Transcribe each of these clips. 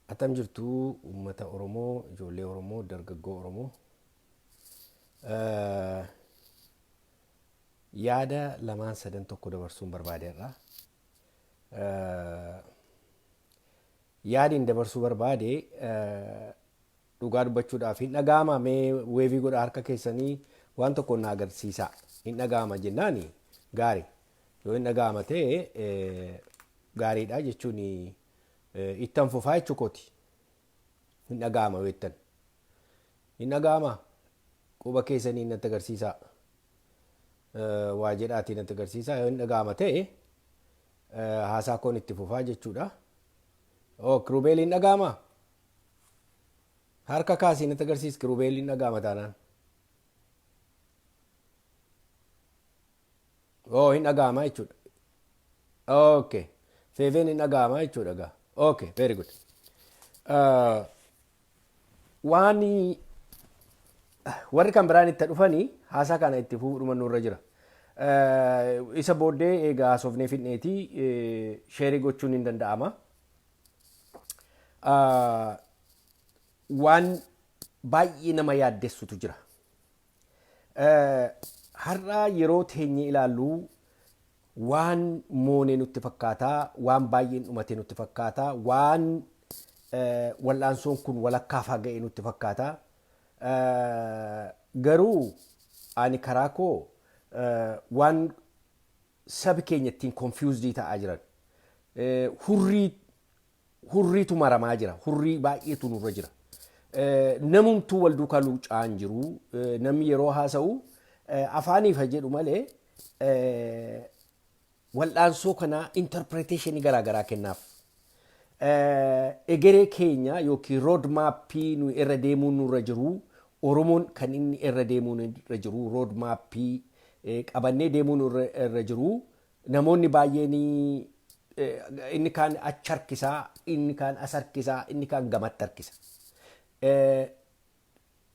Attam jirtu uummata Oromoo, ijoollee Oromoo, dargaggoo Oromoo. Yaada lamaan sadan tokko dabarsuun barbaadeerra. Yaadiin dabarsuu barbaade, dhugaa dubbachuudhaaf, hin dhaga'ama? Mee wave godha, harka keessanii waan tokko na agarsiisa. Hin dhaga'ama jennaani gaari. Yoo hin dhaga'ama ta'e gaariidha jechuun ittan fufaa jechuu kooti. Hin dhaga'ama yoo jettan. Hin dhaga'ama? Quba keessanii natti agarsiisaa. Waa jedhaatii natti agarsiisaa. Yoo hin dhaga'ama ta'e haasaa koon itti fufaa jechuudha. Oh, Kiruubeel, hin dhaga'ama? Harka kaasii natti agarsiis, Kiruubeel, hin dhaga'ama taanaan. Oh, hin dhaga'ama jechuudha. Okay. Feefeen, hin dhaga'ama jechuudha gaa. Okay, very good. Waan warri kan biraan itti dhufanii haasaa kana itti fuudhuma nurra jira. Isa booddee egaa haasofnee fidneetii share gochuun hin danda'ama. Waan baay'ee nama yaaddessutu jira. Har'a yeroo teenye ilaallu waan moonee nutti fakkaata, waan baay'een dhumate nutti fakkaata, waan wal'aansoon kun walakkaafaa ga'e nutti fakkaata. Garuu ani karaa koo waan sabi keenya ittiin confused ta'aa jiran, hurrii hurriitu maramaa jira. Hurrii baay'eetu nurra jira. Namumtuu wal duukaa luucaa hin jiru. Namni yeroo haasa'u afaaniifa jedhu malee wal'aansoo kanaa interpretation garaagaraa kennaaf. Egeree keenya yookiin road map nu irra deemuun nurra jiru, Oromoon kan inni irra deemuun irra jiru, road map qabannee deemuun irra jiru, namoonni baay'een inni kaan achi harkisaa, inni kaan as harkisaa, inni kaan gamatti harkisa.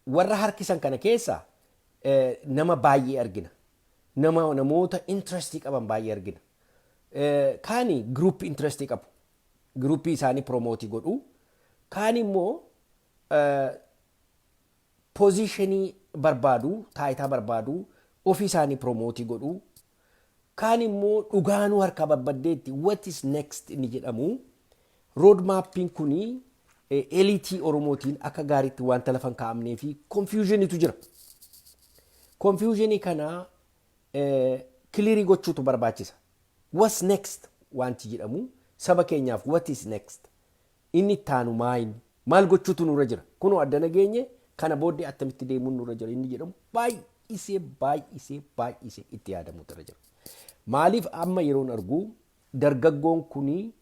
Warra harkisan kana keessa nama baay'ee argina. Namoota interest qaban baay'ee argina. Kaani group interest qabu. Group isaanii promote godhu. Kaan immoo position barbaadu, taayitaa barbaadu, ofii isaanii promote godhu. Kaan immoo dhugaanuu harkaa barbaddeetti what is next inni jedhamu, road mapiin kuni elite Oromootiin akka gaariitti wanta lafa hin kaa'amnee fi confusionitu jira. Confusionii kana clear gochuutu barbaachisa. What's next wanti jedhamu, saba keenyaaf what is next? Inni ittaanu maayin? Maal gochuutu nurra jira? Kunoo adda nageenye, kana booddee attamitti deemuun nurra jira inni jedhamu baay'isee baay'isee baay'isee itti yaadamuutu irra jira. Maaliif, amma yeroon argu dargaggoon kuni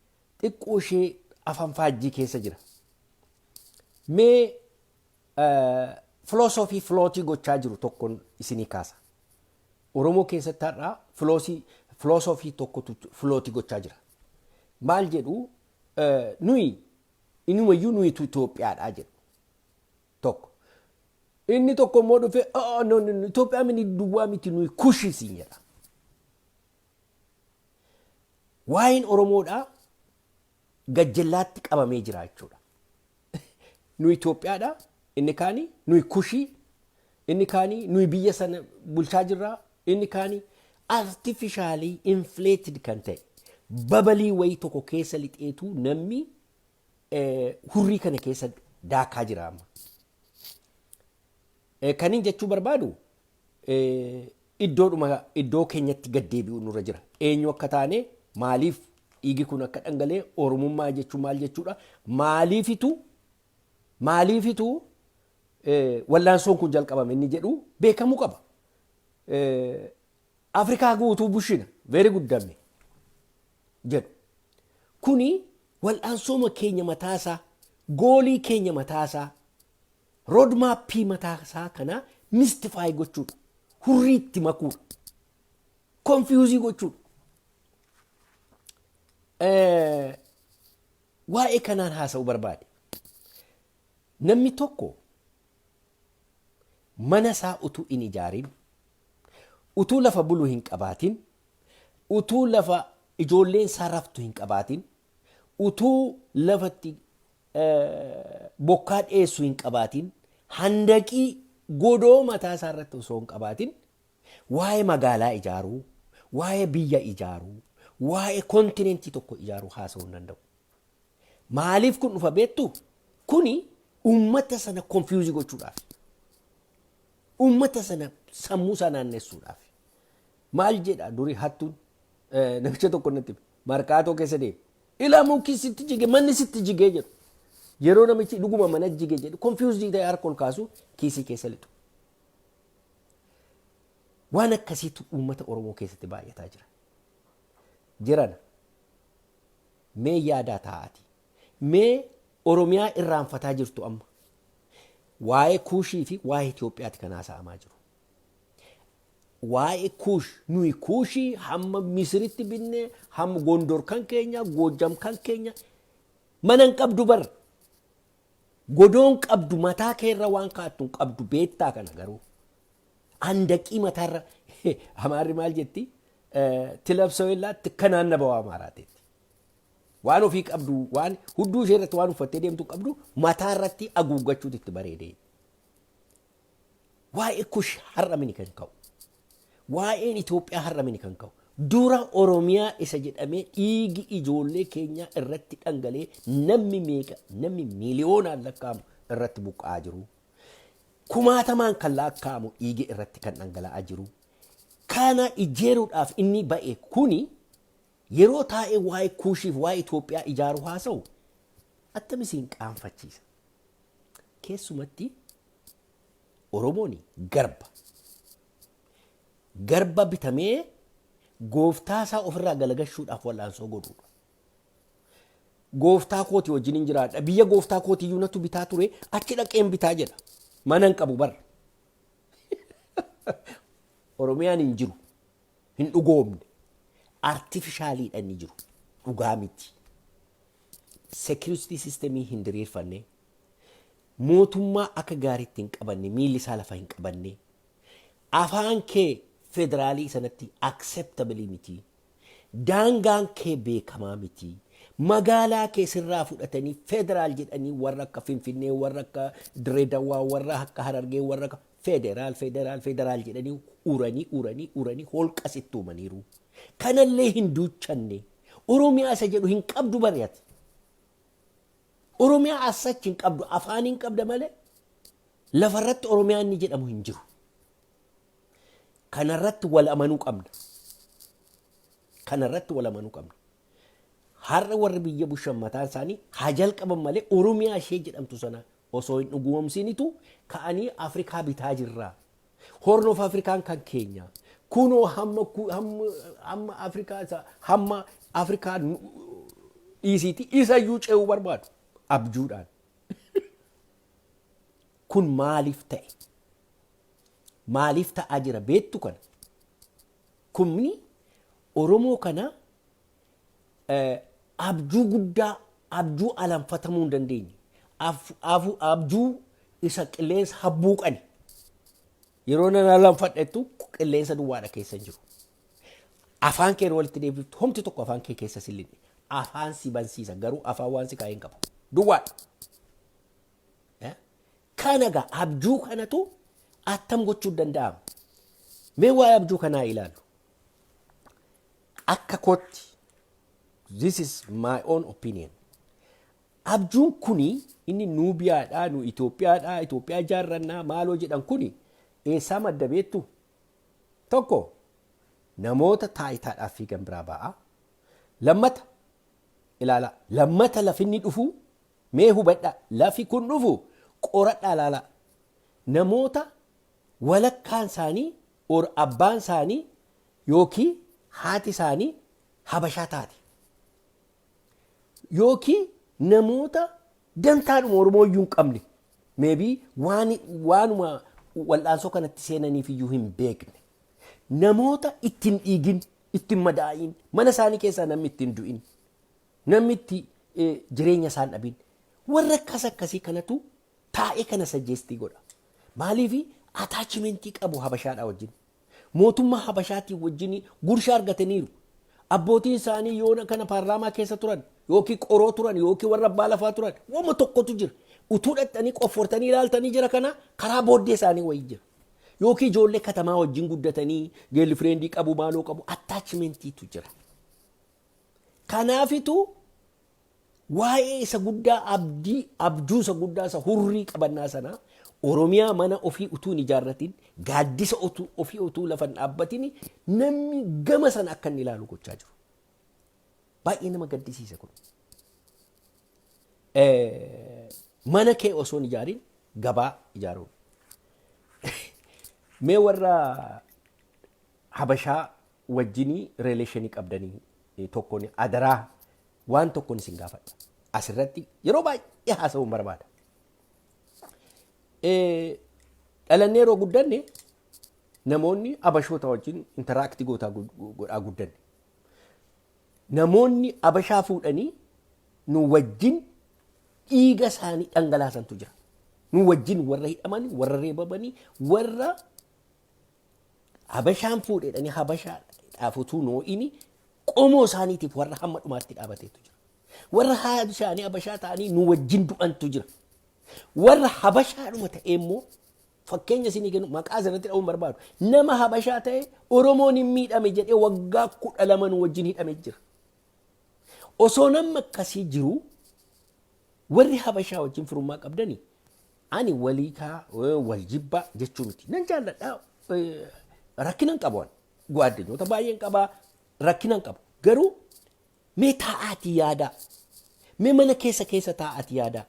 xiqqoo ishee afaan faajjii keessa jira. Mee filoosofii float gochaa jiru tokkoon isinii kaasa. Oromoo keessatti har'a filoosofii tokkotu float gochaa jira. Maal jedhu? Nuyi inumayyuu nuyitu Itoophiyaadhaa jedhu tokko. Inni tokko immoo dhufee, "No, no, Itoophiyaa mini duwwaa miti, nuyi Kushii siin" jedha. Waa'een Oromoodhaa gajjallaatti qabamee jira jechuudha. Nuyi Itoophiyaadha, inni kaanii nuyi Kushii, inni kaanii nuyi biyya sana bulchaa jirra, inni kaanii artificially inflated kan ta'e bubble wayii tokko keessa lixeetu namni hurrii kana keessa daakaa jira amma. Kanin jechuu barbaadu, iddoodhuma iddoo keenyatti gaddeebi'u nurra jira. Eenyu akka taane, maaliif dhiigi kun akka dhangalee, Oromummaa jechuun maal jechuudha? Maaliifitu wallaansoon kun jalqabame inni jedhu beekamuu qaba. Afrikaa guutuu bushina very guddamme jedhu. Kuni wal'aansooma keenya mataasaa, goal keenya mataasaa, road map mataasaa kana mystify gochuudha. Hurrii itti makuudha. Confuse gochuudha. Waa'ee kanaan haasa'uu barbaade. Namni tokko mana isaa utuu hin ijaarin, utuu lafa bulu hin qabaatin, utuu lafa ijoolleen isaa raftu hin qabaatin, utuu lafatti Bokkaa dheessu hin qabaatin, handaqii godoo mataa isaa irratti osoo hin qabaatin, waa'ee magaalaa ijaaruu, waa'ee biyya ijaaruu, waa'ee continentii tokko ijaaruu haasa'uu hin danda'u. Maaliif kun dhufa beektu? Kuni uummata sana confuse gochuudhaaf. Uummata sana sammuu isaa naannessuudhaaf. Maal jedha durii hattuun? Namicha tokko natti hime. Markaatoo keessa deeme. "Ilaa, muki sitti jige, manni sitti jigee," jedhu. Yeroo namichi dhuguma mana jige jedhu, confuse ta'e, harka ol kaasu, kiisii keessa lixu. Waan akkasiitu uummata Oromoo keessatti baay'ataa jira. Jirana. Mee yaadaa taa'aati. Mee Oromiyaa irraanfataa jirtu amma. Waa'ee Kuushii fi waa'ee Itoophiyaati kan haasa'amaa jiru. Waa'ee Kuush, nuyi Kuushii hamma Misiritti binne, hamma Gondor kan keenya, Goojam kan keenya, mana hin qabdu bar. Godoon qabdu, mataa keerra waan kaattu hin qabdu, beektaa kana garuu. Handaqii mataarra, Amaarri maal jetti? Tilabsoo tikkanaan Amaaraateetti. Waan ofii qabdu, waan hudduu ishee irratti waan uffattee deemtu qabdu, mataa irratti haguuggachuutu itti bareedee. Waa'ee Kush har'a mini kan ka'u. Waa'een Itoophiyaa har'a mini kan ka'u. Dura Oromiyaa isa jedhamee dhiigi ijoollee keenyaa irratti dhangalee, namni meeqa, namni miiliyoonaan lakkaa'amu irratti buqqa'aa jiru. Kumaatamaan kan lakkaa'amu dhiigi irratti kan dhangala'aa jiru. Kana ijjeeruudhaaf inni ba'e kuni yeroo taa'ee waa'ee Kuushiif waa'ee Itoophiyaa ijaaruu haasa'u attamisiin qaanfachiisa. Keessumatti Oromoon garba. Garba bitamee gooftaa isaa ofirraa galagashuudhaaf wal'aansoo godhuudha. "Gooftaa kooti wajjin hin jiraadha. Biyya gooftaa kooti iyyuu natu bitaa ture, achi dhaqeen bitaa," jedha. Mana hin qabu bara. Oromiyaan hin jiru. Hin dhugoomne. Artificialiidha inni jiru. Dhugaa miti. Security systemii hin diriirfanne. Mootummaa akka gaariitti hin qabanne, miilli isaa lafa hin qabanne. Afaan kee federaalii sanatti acceptable miti. Daangaan kee beekamaa miti. Magaalaa kee sirraa fudhatanii federaal jedhanii, warra akka Finfinnee, warra akka Dirree Dawaa, warra akka Harargee, warra akka federaal, federaal, federaal jedhanii uranii uranii uranii holqa sitti uumaniiru. Kanallee hin duuchanne. Oromiyaa isa jedhu hin qabdu bari'ati. Oromiyaa asachi hin qabdu, afaan hin qabda malee lafarratti Oromiyaa inni jedhamu hin jiru. Kanarratti wal amanuu qabna. Kanarratti wal amanuu qabna. Har'a warri biyya bushan mataan isaanii haa jalqaban malee, Oromiyaa ishee jedhamtu sana osoo hin dhugoomsinitu ka'anii Afrikaa bitaa jirra. Horn of Afrikaan kan keenya. Kunoo hamma Afrikaa, hamma Afrikaa dhiisiiti, isayyuu ce'uu barbaadu abjuudhaan. Kun maaliif ta'e? Maaliif ta'aa jira beektu kana? Kumni Oromoo kana abjuu guddaa, abjuu alanfatamuu hin dandeenye. Abjuu isa qilleensa habbuuqani. Yeroo nan alanfadhettu qilleensa duwwaadha keessa hin jiru. Afaan kee walitti deebiftu, homti tokko afaan kee keessa si lixne. Afaan si bansiisa, garuu afaan waan si kaa'ee hin qabu. Duwwaadha. Kana gaa abjuu kanatu attam gochuu danda'ama? Mee waa'ee abjuu kanaa ilaallu. Akka kootti, this is my own opinion. Abjuun kuni inni Nuubiyaadhaa, nu Itoophiyaadhaa, Itoophiyaa ijaarrannaa maaloo jedhan kuni eessaa madda beektu? Tokko, namoota taayitaadhaaf fiigan biraa ba'a. Lammata ilaala. Lammata lafinni dhufu, mee hubadhaa, lafi kun dhufu qoradhaa ilaala. Namoota walakkaan isaanii or abbaan isaanii yookiin haati isaanii Habashaa taate. Yookiin namoota dantaadhuma Oromoo iyyuu hin qabne. Maybe waan waanuma wal'aansoo kanatti seenaniif iyyuu hin beekne. Namoota ittiin dhiigin, ittiin madaa'in, mana isaanii keessaa namni ittiin du'in, namni itti jireenya isaan dhabin. Warra akkas akkasii kanatu taa'ee kana suggestii godha. Maaliif? Attachmentii qabu Habashaadhaa wajjin. Mootummaa Habashaatii wajjin gurshaa argataniiru. Abbootiin isaanii yoona kana paarlaamaa keessa turan. yookiin qoroo turan yookiin warra abbaa lafaa turan, wama tokkotu jira. Utuu dhaqxanii qoffortanii ilaaltanii jira kana karaa booddee isaanii wayii jira. Yookiin ijoollee katamaa wajjin guddatanii girlfriendii qabu, maaloo qabu, attachmentiitu jira. Kanaafitu waa'ee isa guddaa, abdii, abjuu isa guddaa, isa hurrii qabannaa sanaa, Oromiyaa mana ofii utuu hin ijaarratin, gaaddisa ofii utuu lafa hin dhaabbatin, namni gama sana akka inni ilaalu gochaa jiru. Baay'ee nama gaddisiisa kun. Mana kee osoo hin ijaarin gabaa ijaaruun. Mee warra Habashaa wajjinii relationii qabdanii tokkoon adaraa waan tokkoon isin gaafadha. Asirratti yeroo baay'ee haasa'uun barbaada. Dhalannee yeroo guddanne namoonni Abashoota wajjin interact godhaa guddanne. Namoonni Abashaa fuudhanii nu wajjin dhiiga isaanii dhangalaasantu jira. Nu wajjin warra hidhamanii, warra reebamanii, warra Habashaan fuudhedhanii Habashaadhaaf utuu noo'ini qomoo isaaniitiif warra hamma dhumaatti dhaabateetu jira. Warra haadha isaanii Habashaa ta'anii nu wajjin du'antu jira. Warra Habashaadhuma ta'ee immoo, fakkeenya isinii kennu, maqaa asirratti dha'uun barbaadu. Nama Habashaa ta'e Oromoon hin miidhame jedhee waggaa 12 nu wajjin hidhame jira. Osoo namni akkasii jiru, warri Habashaa wajjin firummaa qabdanii, ani walii kaa wal jibbaa jechuu miti. Nan jaalladha, rakkina hin qabu. Gwaaddanyoota baay'een qabaa, rakkina hin qabu. Garuu mee taa'aatii yaadaa. Mee mana keessa keessa taa'aatii yaadaa.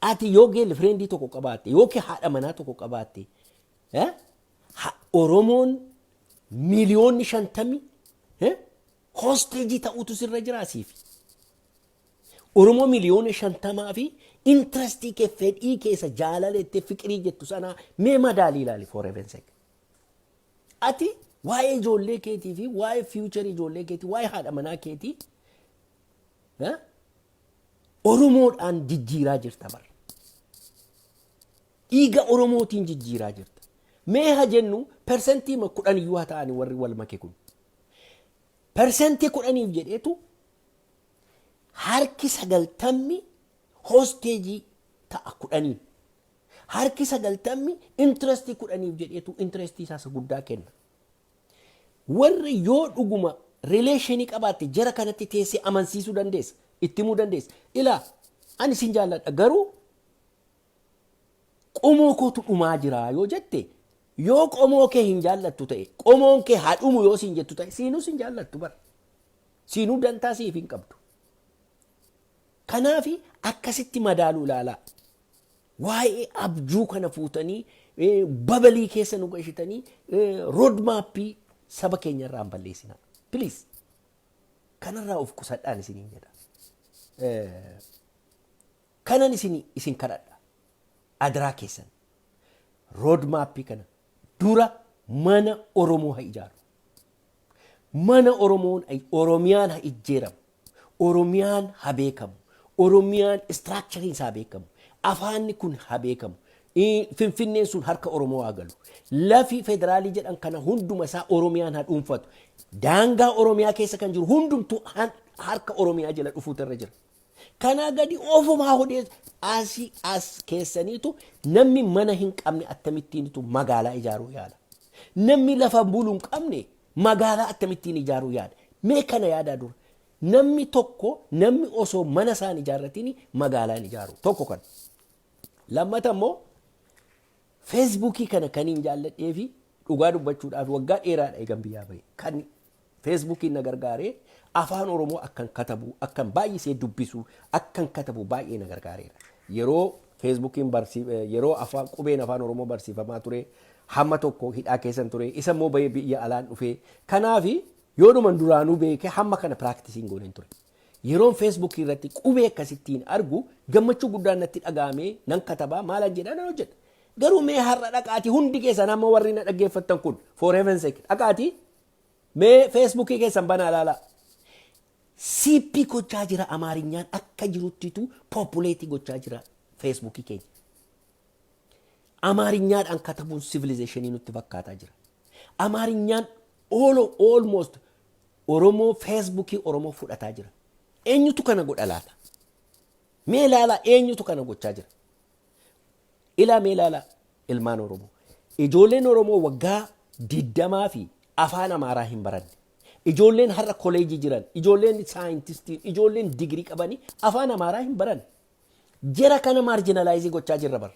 Ati yoo girlfriendii tokko qabaatte yookiin haadha manaa tokko qabaatte, Oromoon 50 miiliyoonni hostageii ta'utu sirra jira asiif. Oromoo 50 miiliyoona fi interestii kee, fedhii keessa, jaalala itti fiqirii jettu sanaa mee madaalii ilaali, for heaven's sake. Ati waa'ee ijoollee keetii fi waa'ee futureii ijoollee keetii, waa'ee haadha manaa keetii Oromoodhaan jijjiiraa jirta bara. Dhiiga Oromootiin jijjiiraa jirta. Mee haa jennu 10% iyyuu haa ta'ani warri wal make kun. 10%f jedheetu harki 90 hostageii ta'a 10n. Harki 90 interestii 10f jedheetu interestii isaa isa guddaa kenna. Warri yoo dhuguma relationii qabaatte jara kanatti teessee amansiisuu dandeessa. Itti himuu dandeessa. Ilaa, ani sin jaalladha, garuu qomoo kootu dhumaa jira yoo jette, yoo qomoo kee hin jaallattu ta'e, qomoon kee haa dhumu yoo siin jettu ta'e, siinuu sin jaallattu bara. Siinuu dantaa siif hin qabdu. Kanaafi akkasitti madaaluu ilaalaa. Waa'ee abjuu kana fuutanii babalii keessa nu gashitanii roadmapii saba keenya irraa hin balleessinaa. Please. Kanarraa of qusadhaan isiniin jedha. Kanan isin kadhadha. Adaraa keessan. Roadmapii kana dura mana Oromoo haa ijaaru. Mana Oromoon, Oromiyaan haa ijjeeramu. Oromiyaan haa beekamu. Oromiyaan structureiin isaa beekamu. Afaanni kun haa beekamu. Finfinneen sun harka Oromoo haa galu. Lafi federaalii jedhan kana hunduma isaa Oromiyaan haa dhuunfatu. Daangaa Oromiyaa keessa kan jiru hundumtuu harka Oromiyaa jala dhufuutu irra jira. Kanaa gadi ofumaa hodee asii as keessaniitu namni mana hin qabne akkamittiinitu magaalaa ijaaruu yaala? Namni lafa bulu hin qabne magaalaa akkamittiin ijaaruu yaada? Mee kana yaadaa dura. Namni tokko, namni osoo mana isaan ijaarratiin magaalaa hin ijaaru. Tokko kana. Lammata immoo Facebookii kana kan hin jaalladhee fi dhugaa dubbachuudhaaf waggaa dheeraadha eegan biyyaa bahe. Kan Facebookiin na gargaaree afaan Oromoo akkan katabu, akkan baay'isee dubbisu, akkan katabu baay'ee na gargaareera. Yeroo Facebookiin yeroo afaan qubeen afaan Oromoo barsiifamaa ture hamma tokko hidhaa keessan ture, isa immoo bahee biyya alaan dhufee, kanaafi yoodhuman duraanuu beekee hamma kana practiceiin gooneen ture. Yeroon Facebookii irratti qubee akkasittiin argu gammachuu guddaan natti dhaga'amee nan katabaa, maalan jedhaa, nan hojjedha. Garuu mee har'a dhaqaatii, hundi keessan amma warri na dhaggeeffattan kun, for heaven's sake, dhaqaatii mee Facebookii keessan banaa ilaalaa. Siippii gochaa jira, Amaarinyaan akka jiruttitu populateii gochaa jira Facebookii keenya. Amaarinyaadhaan katabuun civilizationii nutti fakkaataa jira. Amaarinyaan almost Oromoo, Facebookii Oromoo fudhataa jira. Eenyutu kana godha laata? Mee ilaalaa, eenyutu kana gochaa jira? Ilaa, mee ilaalaa, ilmaan Oromoo. Ijoolleen Oromoo waggaa 20 fi afaan Amaaraa hin baranne. Ijoolleen har'a koleejii jiran, ijoolleen saayintistii, ijoolleen digirii qabanii afaan Amaaraa hin baranne. Jara kana marginalize gochaa jirra barra.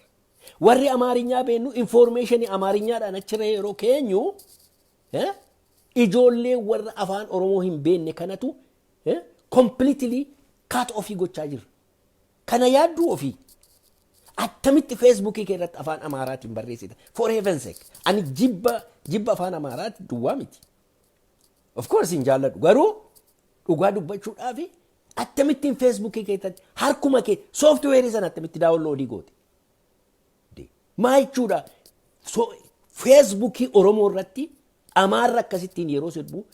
Warri Amaarinyaa beennu information Amaarinyaadhaan achirra yeroo keenyu, ijoollee warra afaan Oromoo hin beekne kanatu completely cut ofii gochaa jirra. Kana yaadduu ofii. Attamitti Feesbuukii kee irratti afaan Amaaraatiin barreessita? For heaven's sake. Ani jibba afaan Amaaraati duwwaa miti. Of course hin jaalladhu, garuu dhugaa dubbachuudhaaf akkamittiin Feesbuukii keessatti harkuma kee software sana akkamitti download goote? Maa jechuudha? Feesbuukii Oromoo irratti Amaarra akkasittiin yeroo sirbu,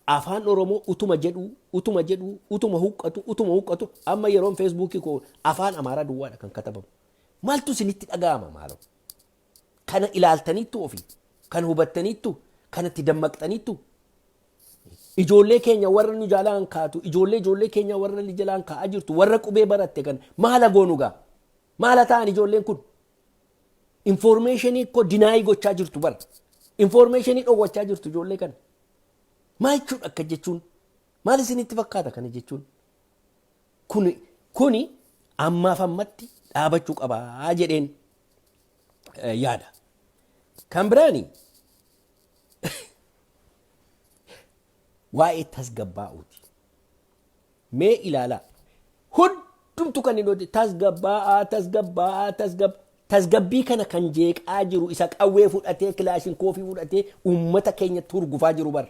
afaan Oromoo utuma jedhu, utuma jedhu, utuma huqqatu, utuma huqqatu, amma yeroon Feesbuukii koo afaan Amaaraa duwwaadha kan katabamu. Maaltu isinitti dhaga'ama maaloo? Kana ilaaltaniittu ofii, kan hubattaniittu, kanatti dammaqxaniittu? Ijoollee keenya warra nu jalaan kaatu, ijoollee keenya warra nu jalaan kaa'aa jirtu, warra qubee baratte kan maala goonu gaa? Maala ta'an ijoolleen kun? Information koo deny gochaa jirtu bara. Information dhowwachaa jirtu ijoollee kana. Maal jechuudha akka jechuun? Maal isinitti fakkaata kana jechuun? Kuni ammaaf ammatti dhaabachuu qabaa jedheen yaada. Kan biraani waa'ee tasgabbaa'uuti. Mee ilaalaa. Hundumtu kan inni hojjetu tasgabbaa'aa, tasgabbaa'aa, tasgabbii kana kan jeeqaa jiru isa qawwee fudhatee, kilaashin koofii fudhatee uummata keenya turgufaa jiru bara.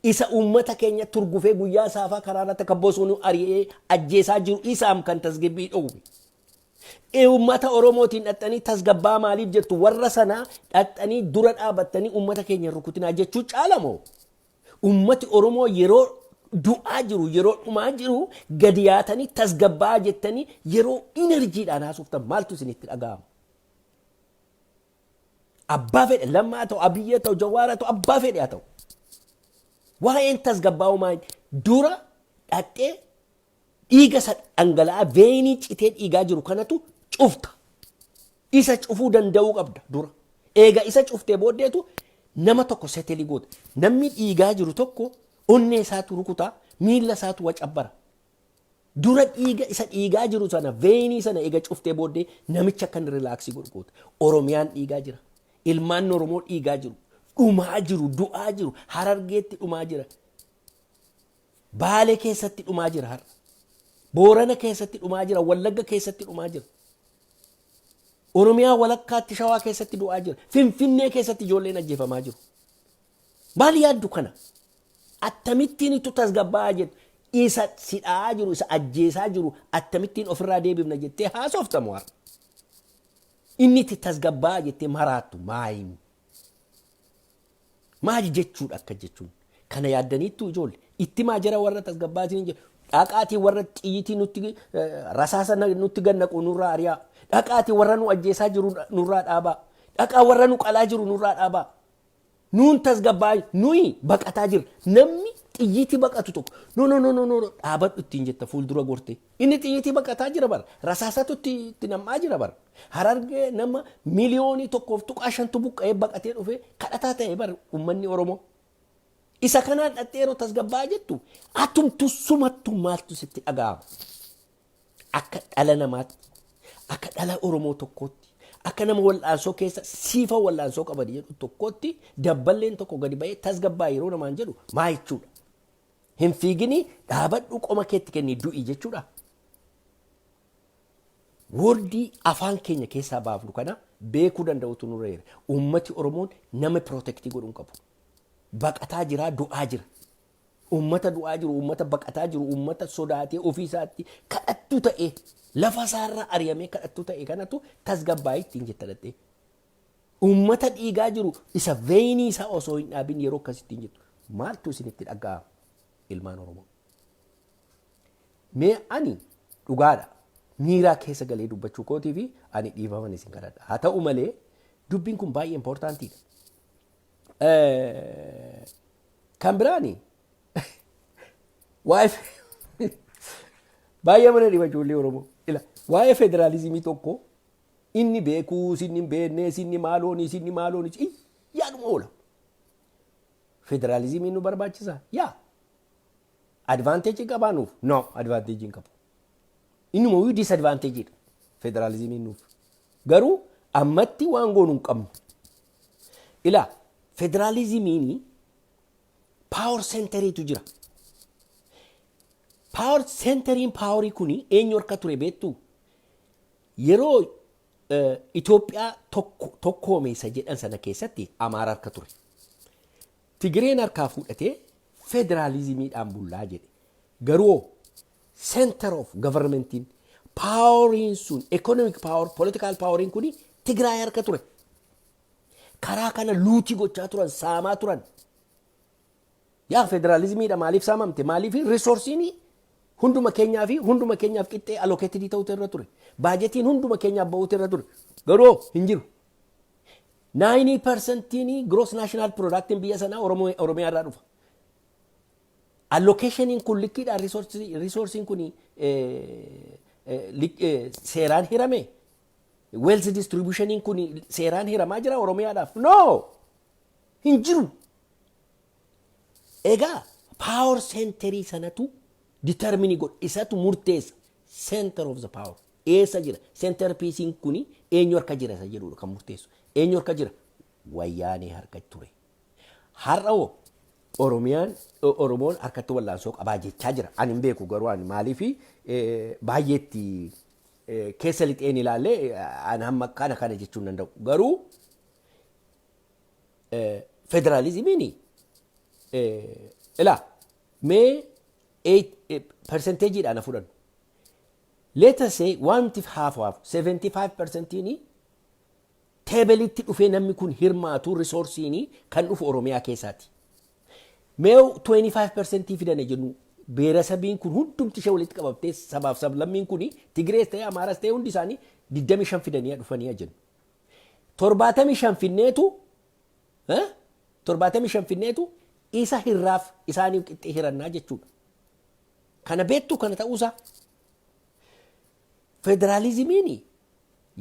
Isa uummata keenya turgufee guyyaa saafaa karaa irratti akka bosonuu ari'ee ajjeesaa jiru isaam kan tasgabbii dhowwe. Uummata Oromootiin dhaxxanii tasgabbaa maaliif jettu? Warra sanaa dhaxxanii dura dhaabattanii uummata keenya rukutinaa jechuu caalamoo? Uummati Oromoo yeroo du'aa jiru, yeroo dhumaa jiru, gadi yaatanii tasgabbaa jettanii yeroo energydhaan haasoftan maaltu isinitti dhaga'ama? Abbaa fedhe Lammaa ta'u, Abiyyi ta'u, Jawaara ta'u, abbaa fedhe haa ta'u. Waa'een tasgabbaa'uu maal? Dura dhaxxee dhiiga isa dhangala'aa vein citee dhiigaa jiru kanatu cufta. Isa cufuu danda'uu qabda dura. Eega isa cuftee booddeetu nama tokko settle goota. Namni dhiigaa jiru tokko onnee isaatu rukutaa, miilla isaatu wacabbara. Dura dhiiga isa dhiigaa jiru sana, vein sana eega cuftee booddee namicha akka inni relax godhu goota. Oromiyaan dhiigaa jira. Ilmaan Oromoo dhiigaa jiru. Dhumaa jiru, du'aa jiru. Harargeetti dhumaa jira. Baalee keessatti dhumaa jira har'a. Boorana keessatti dhumaa jira. Wallagga keessatti dhumaa jira. Oromiyaa walakkaatti, Shawaa keessatti du'aa jira. Finfinnee keessatti ijoolleen ajjeefamaa jiru. Maal yaaddu kana? Akkamittiin ittu tasgabbaa'aa jettu? Isa sidhaa jiru, isa ajjeesaa jiru akkamittiin ofirraa deebifna jettee haasoftamu har'a? Inni itti tasgabbaa'aa jettee maraattu maayin? Maali jechuudha akka jechuun? Kana yaaddaniittu ijoollee? Itti maa jira warra tasgabbaa'aa jedhu. Dhaqaatii warra xiyyitii nutti rasaasa nutti gannaqu nurraa ari'aa. Dhaqaatii warra nu ajjeesaa jiru nurraa dhaabaa. Dhaqaa warra nu qalaa jiru nurraa dhaabaa. Nuun tasgabbaa'aa, nuyi baqataa jirra. Namni xiyyiitii baqatu tokko no, no, no, no, no, dhaabadhu ittiin jetta fuuldura gortee. Inni xiyyiitii baqataa jira bara. Rasaasatu itti nam'aa jira bara. Harargee nama 1.5 miliyoonatu buqqa'ee baqatee dhufee kadhataa ta'e bara uummanni Oromoo. Isa kanaan dhattee yeroo tasgabbaa'aa jettu atumtu sumattu maaltu sitti dhaga'ama? Akka dhala namaatti, akka dhala Oromoo tokkootti, akka nama wal'aansoo keessa siifa wal'aansoo qaban jedhu tokkootti, dabballeen tokko gadi ba'ee tasgabbaa yeroo namaan jedhu maa jechuudha? Hin fiiginii, dhaabadhu, qoma keetti kennii du'i jechuudha. Word afaan keenya keessaa baafnu kana beekuu danda'utu nurra jira. Uummati Oromoon nama protect godhuu hin qabu. Baqataa jira, du'aa jira. Uummata du'aa jiru, uummata baqataa jiru, uummata sodaatee ofii isaatti kadhattuu ta'ee, lafa isaarraa ari'amee kadhattuu ta'e kanatu tasgabbaa'ee ittiin jetta dhattee. Uummata dhiigaa jiru isa vein isaa osoo hin dhaabin yeroo akkasittiin jettu maaltu isinitti dhaga'ama, ilmaan Oromoo? Mee ani dhugaadha. Miiraa keessa galee dubbachuu kootii fi ani dhiifaman isin kadhadha. Haa ta'u malee dubbiin kun baay'ee importantiidha. Kan biraani waa'ee Baay'ee mana dhiba ijoollee Oromoo. Ila waa'ee federaalizimii tokko inni beekuu, sinni hin beekne, sinni maalooni, sinni maalooni, yaaduma oola. Federaalizimiin nu barbaachisa? Yaa. Advantage qabaa nuuf? No, advantage hin qabu. Innumayyuu disadvantageidha federaalizimiin nuuf. Garuu ammatti waan goonu hin qabnu. Ilaa, federaalizimiin power centeriitu jira. Power centeriin powerii kuni eenyu harka ture beektu? Yeroo Itoophiyaa tokkoomeessa jedhan sana keessatti Amaara harka ture. Tigireen harkaa fuudhatee federaalizimiidhaan bullaa jedhe. Garuu center of governmentiin poweriin sun, economic power, political poweriin kuni Tigraay harka ture. Karaa kana lootii gochaa turan, saamaa turan. Yaa, federaalizimiidha maaliif saamamte? Maaliif resourceiin hunduma keenyaa fi hunduma keenyaaf qixxee allocated ta'utu irra ture? Baajetiin hunduma keenyaaf ba'uutu irra ture. Garuu hin jiru. 90%iin gross national productiin biyya sanaa Oromiyaa irraa dhufa. Allocationiin kun likkiidhaan resourceiin kun seeraan hirame. Wealth distributioniin kun seeraan hiramaa jira Oromiyaadhaaf? No! Hin jiru. Egaa power centerii sanatu determine godha. Isatu murteessa. Center of the power. Eessa jira? Center pieceiin kuni eenyu harka jira isa jedhudha kan murteessu. Eenyu harka jira? Wayyaanee harka ture. Har'a hoo Oromiyaan, Oromoon harkatti wallaansoo qabaa jechaa jira. Ani hin beeku garuu, ani maaliifi baay'eetti keessa lixeen ilaallee ani hamma kana kana jechuu hin danda'u. Garuu federaalizimiin ilaa mee percentageiidhaan fudhannu. Let us say wanti haafu haafu 75%iin tableitti dhufee namni kun hirmaatu resourceiin kan dhufu Oromiyaa keessaati. Mee 25% fidane jennu, beerasabiin kun hundumti ishee walitti qabamtee sabaaf sablammiin kun Tigirees ta'e Amaaras ta'e hundi isaanii 25 fidanii dhufanii jennu. 75 finneetu, 75 finneetu isa hirraaf isaaniif qixxee hirannaa jechuudha. Kana beektu kana ta'uusaa. Federaalizimiin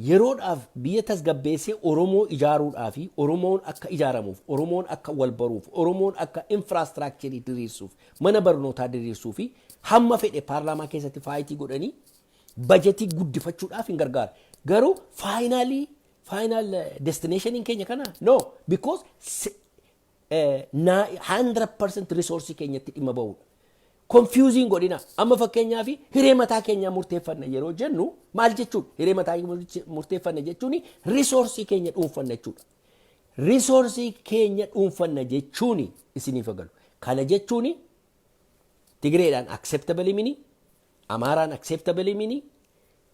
yeroodhaaf biyya tasgabbeessee Oromoo ijaaruudhaa fi Oromoon akka ijaaramuuf, Oromoon akka wal baruuf, Oromoon akka infrastructureii diriirsuuf, mana barnootaa diriirsuu fi hamma fedhe paarlaamaa keessatti fightii godhanii bajetii guddifachuudhaaf hin gargaara. Garuu final destinationiin keenya kana no, because 100% resourceii keenyatti dhimma ba'uudha. Confusing godhina. Amma fakkeenyaaf hiree mataa keenyaa murteeffanna yeroo jennu maal jechuudha? Hiree mataa murteeffanna jechuun resourceii keenya dhuunfanna jechuudha. Resourceii keenya dhuunfanna jechuun isiniif galu. Kana jechuun Tigireedhaan acceptable mini, Amaaraan acceptable mini,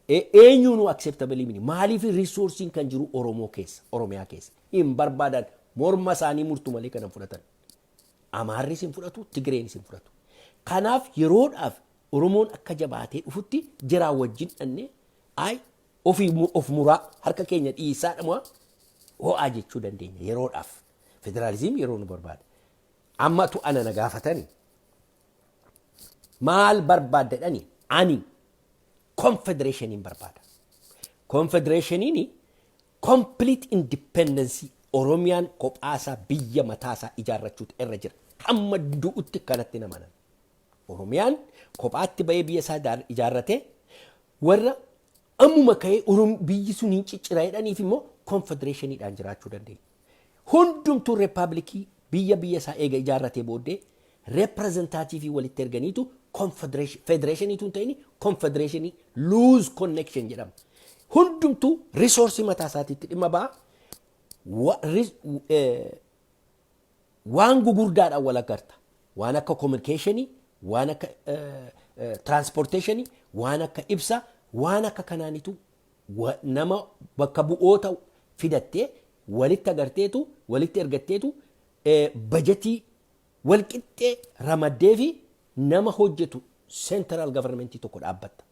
eenyuunuu acceptable mini. Maaliif? Resourceiin kan jiru Oromoo keessa, Oromiyaa keessa. Hin barbaadan, morma isaanii murtu malee kan fudhatan. Amaarris hin fudhatu, Tigireenis hin fudhatu. Kanaaf yeroodhaaf Oromoon akka jabaatee dhufutti jiraa wajjin dhannee ay ofii of muraa harka keenya dhiisaa dhama ho'aa jechuu dandeenya yeroodhaaf. Federaalizimii yeroo nu barbaada. Ammatu ana na gaafatani. Maal barbaadda jedhani, ani confederationiin barbaada. Confederationiin complete independence, Oromiyaan kophaasaa biyya mataasaa ijaarrachuutu irra jira. Hamma du'utti kanatti namanan. Oromiyaan kophaatti bahee biyya isaa ijaarratee warra ammuma ka'ee biyyi sun hin ciccira jedhaniif immoo confederationiidhaan jiraachuu dandeenya. Hundumtuu republicii biyya biyya isaa eega ijaarratee booddee representativeii walitti erganiitu federationiitu hin ta'in, confederationii loose connection jedhama. Hundumtuu resourceii mataa isaatiitti dhimma ba'a. Waan gugurdaadhaan wal agarta. Waan akka communicationii, waan akka transportationii, waan akka ibsaa, waan akka kanaanitu nama bakka bu'oota fidattee walitti agarteetu walitti ergatteetu bajetii walqixxee ramaddee fi nama hojjetu central governmentii tokko dhaabbatta.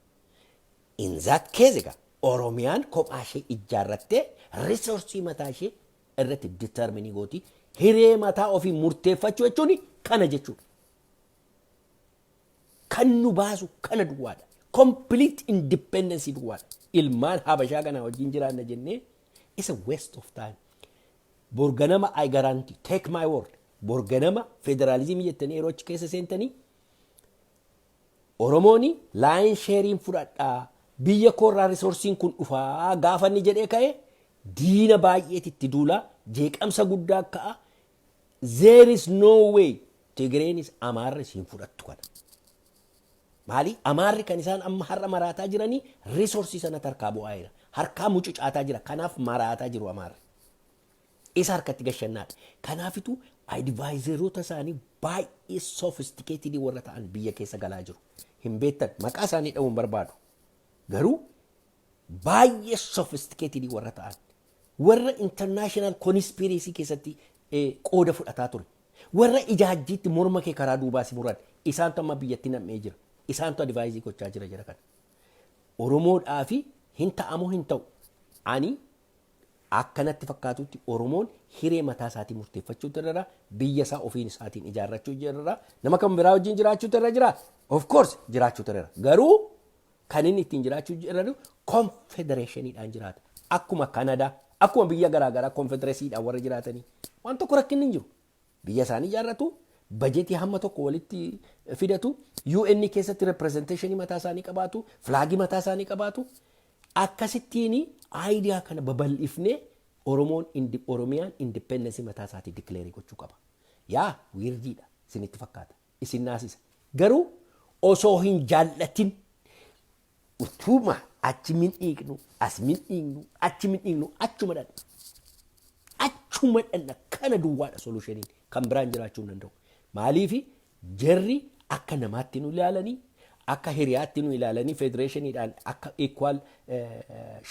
In that case egaa Oromiyaan kophaa ishee ijaarrattee resourceii mataa ishee irratti determine gooti. Hiree mataa ofii murteeffachuu jechuun kana jechuudha. Kan nu baasu kana duwwaadha. Complete independence duwwaadha. Ilmaan Habashaa kana wajjin jiraanna jennee is a waste of time. Borganama, I guarantee, take my word. Borganama federaalizimii jettanii yeroo achi keessa seentanii, Oromooni lion shareiin fudhadhaa, biyya koorraa resourceiin kun dhufaa gaafa inni jedhee ka'e, diina baay'eet itti duulaa, jeeqamsa guddaa ka'a. There is no way Tigreenis Amaarris hin fudhattu kana. Maali? Amaarri kan isaan amma har'a maraataa jiranii resourceii sanatti harkaa bu'aa jira. Harkaa mucucaataa jira. Kanaaf maraataa jiru Amaarri. Isa harkatti gashannaadha. Kanaafitu adviseroota isaanii baay'ee sophisticated warra ta'an biyya keessa galaa jiru. Hin beektan, maqaa isaanii dha'uun barbaadu. Garuu baay'ee sophisticated warra ta'an, warra international conspiracy keessatti qooda fudhataa ture. Warra ijaajjiitti morma kee karaa duubaa si muran, isaantu amma biyyatti nam'ee jira. Isaantu advise gochaa jira jira kana. Oromoodhaa fi hin ta'amoo hin ta'u? Ani akkanatti fakkaatutti Oromoon hiree mataa isaatii murteeffachuu irra, biyya isaa ofiin isaatiin ijaarrachuu irra, nama kan biraa wajjin jiraachuu irra jira. Of course jiraachuu irra. Garuu kan inni ittiin jiraachuu irra confederationiidhaan jiraata. Akkuma Kanadaa, akkuma biyya garaagaraa confederacydhaan warra jiraatanii waan tokko rakkinni hin jiru. Biyya isaanii ijaarratu, bajetii hamma tokko walitti fidatu, UN keessatti representationii mataa isaanii qabaatu, flagii mataa isaanii qabaatu. Akkasittiin idea kana babal'ifnee Oromoon, Oromiyaan independence mataa isaatii declare gochuu qaba. Yaa weirdiidha isinitti fakkaata. Isin naasisa. Garuu osoo hin jaallatin, utuma achi min dhiiqnu, as min dhiiqnu, achi min dhiiqnu, achuma dhanna. Achuma dhanna. Kana duwwaadha solutioniin, kan biraan jiraachuu hin danda'u. Maaliifi? Jarri akka namaatti nu ilaalanii, akka hiriyaatti nu ilaalanii, federationiidhaan akka equal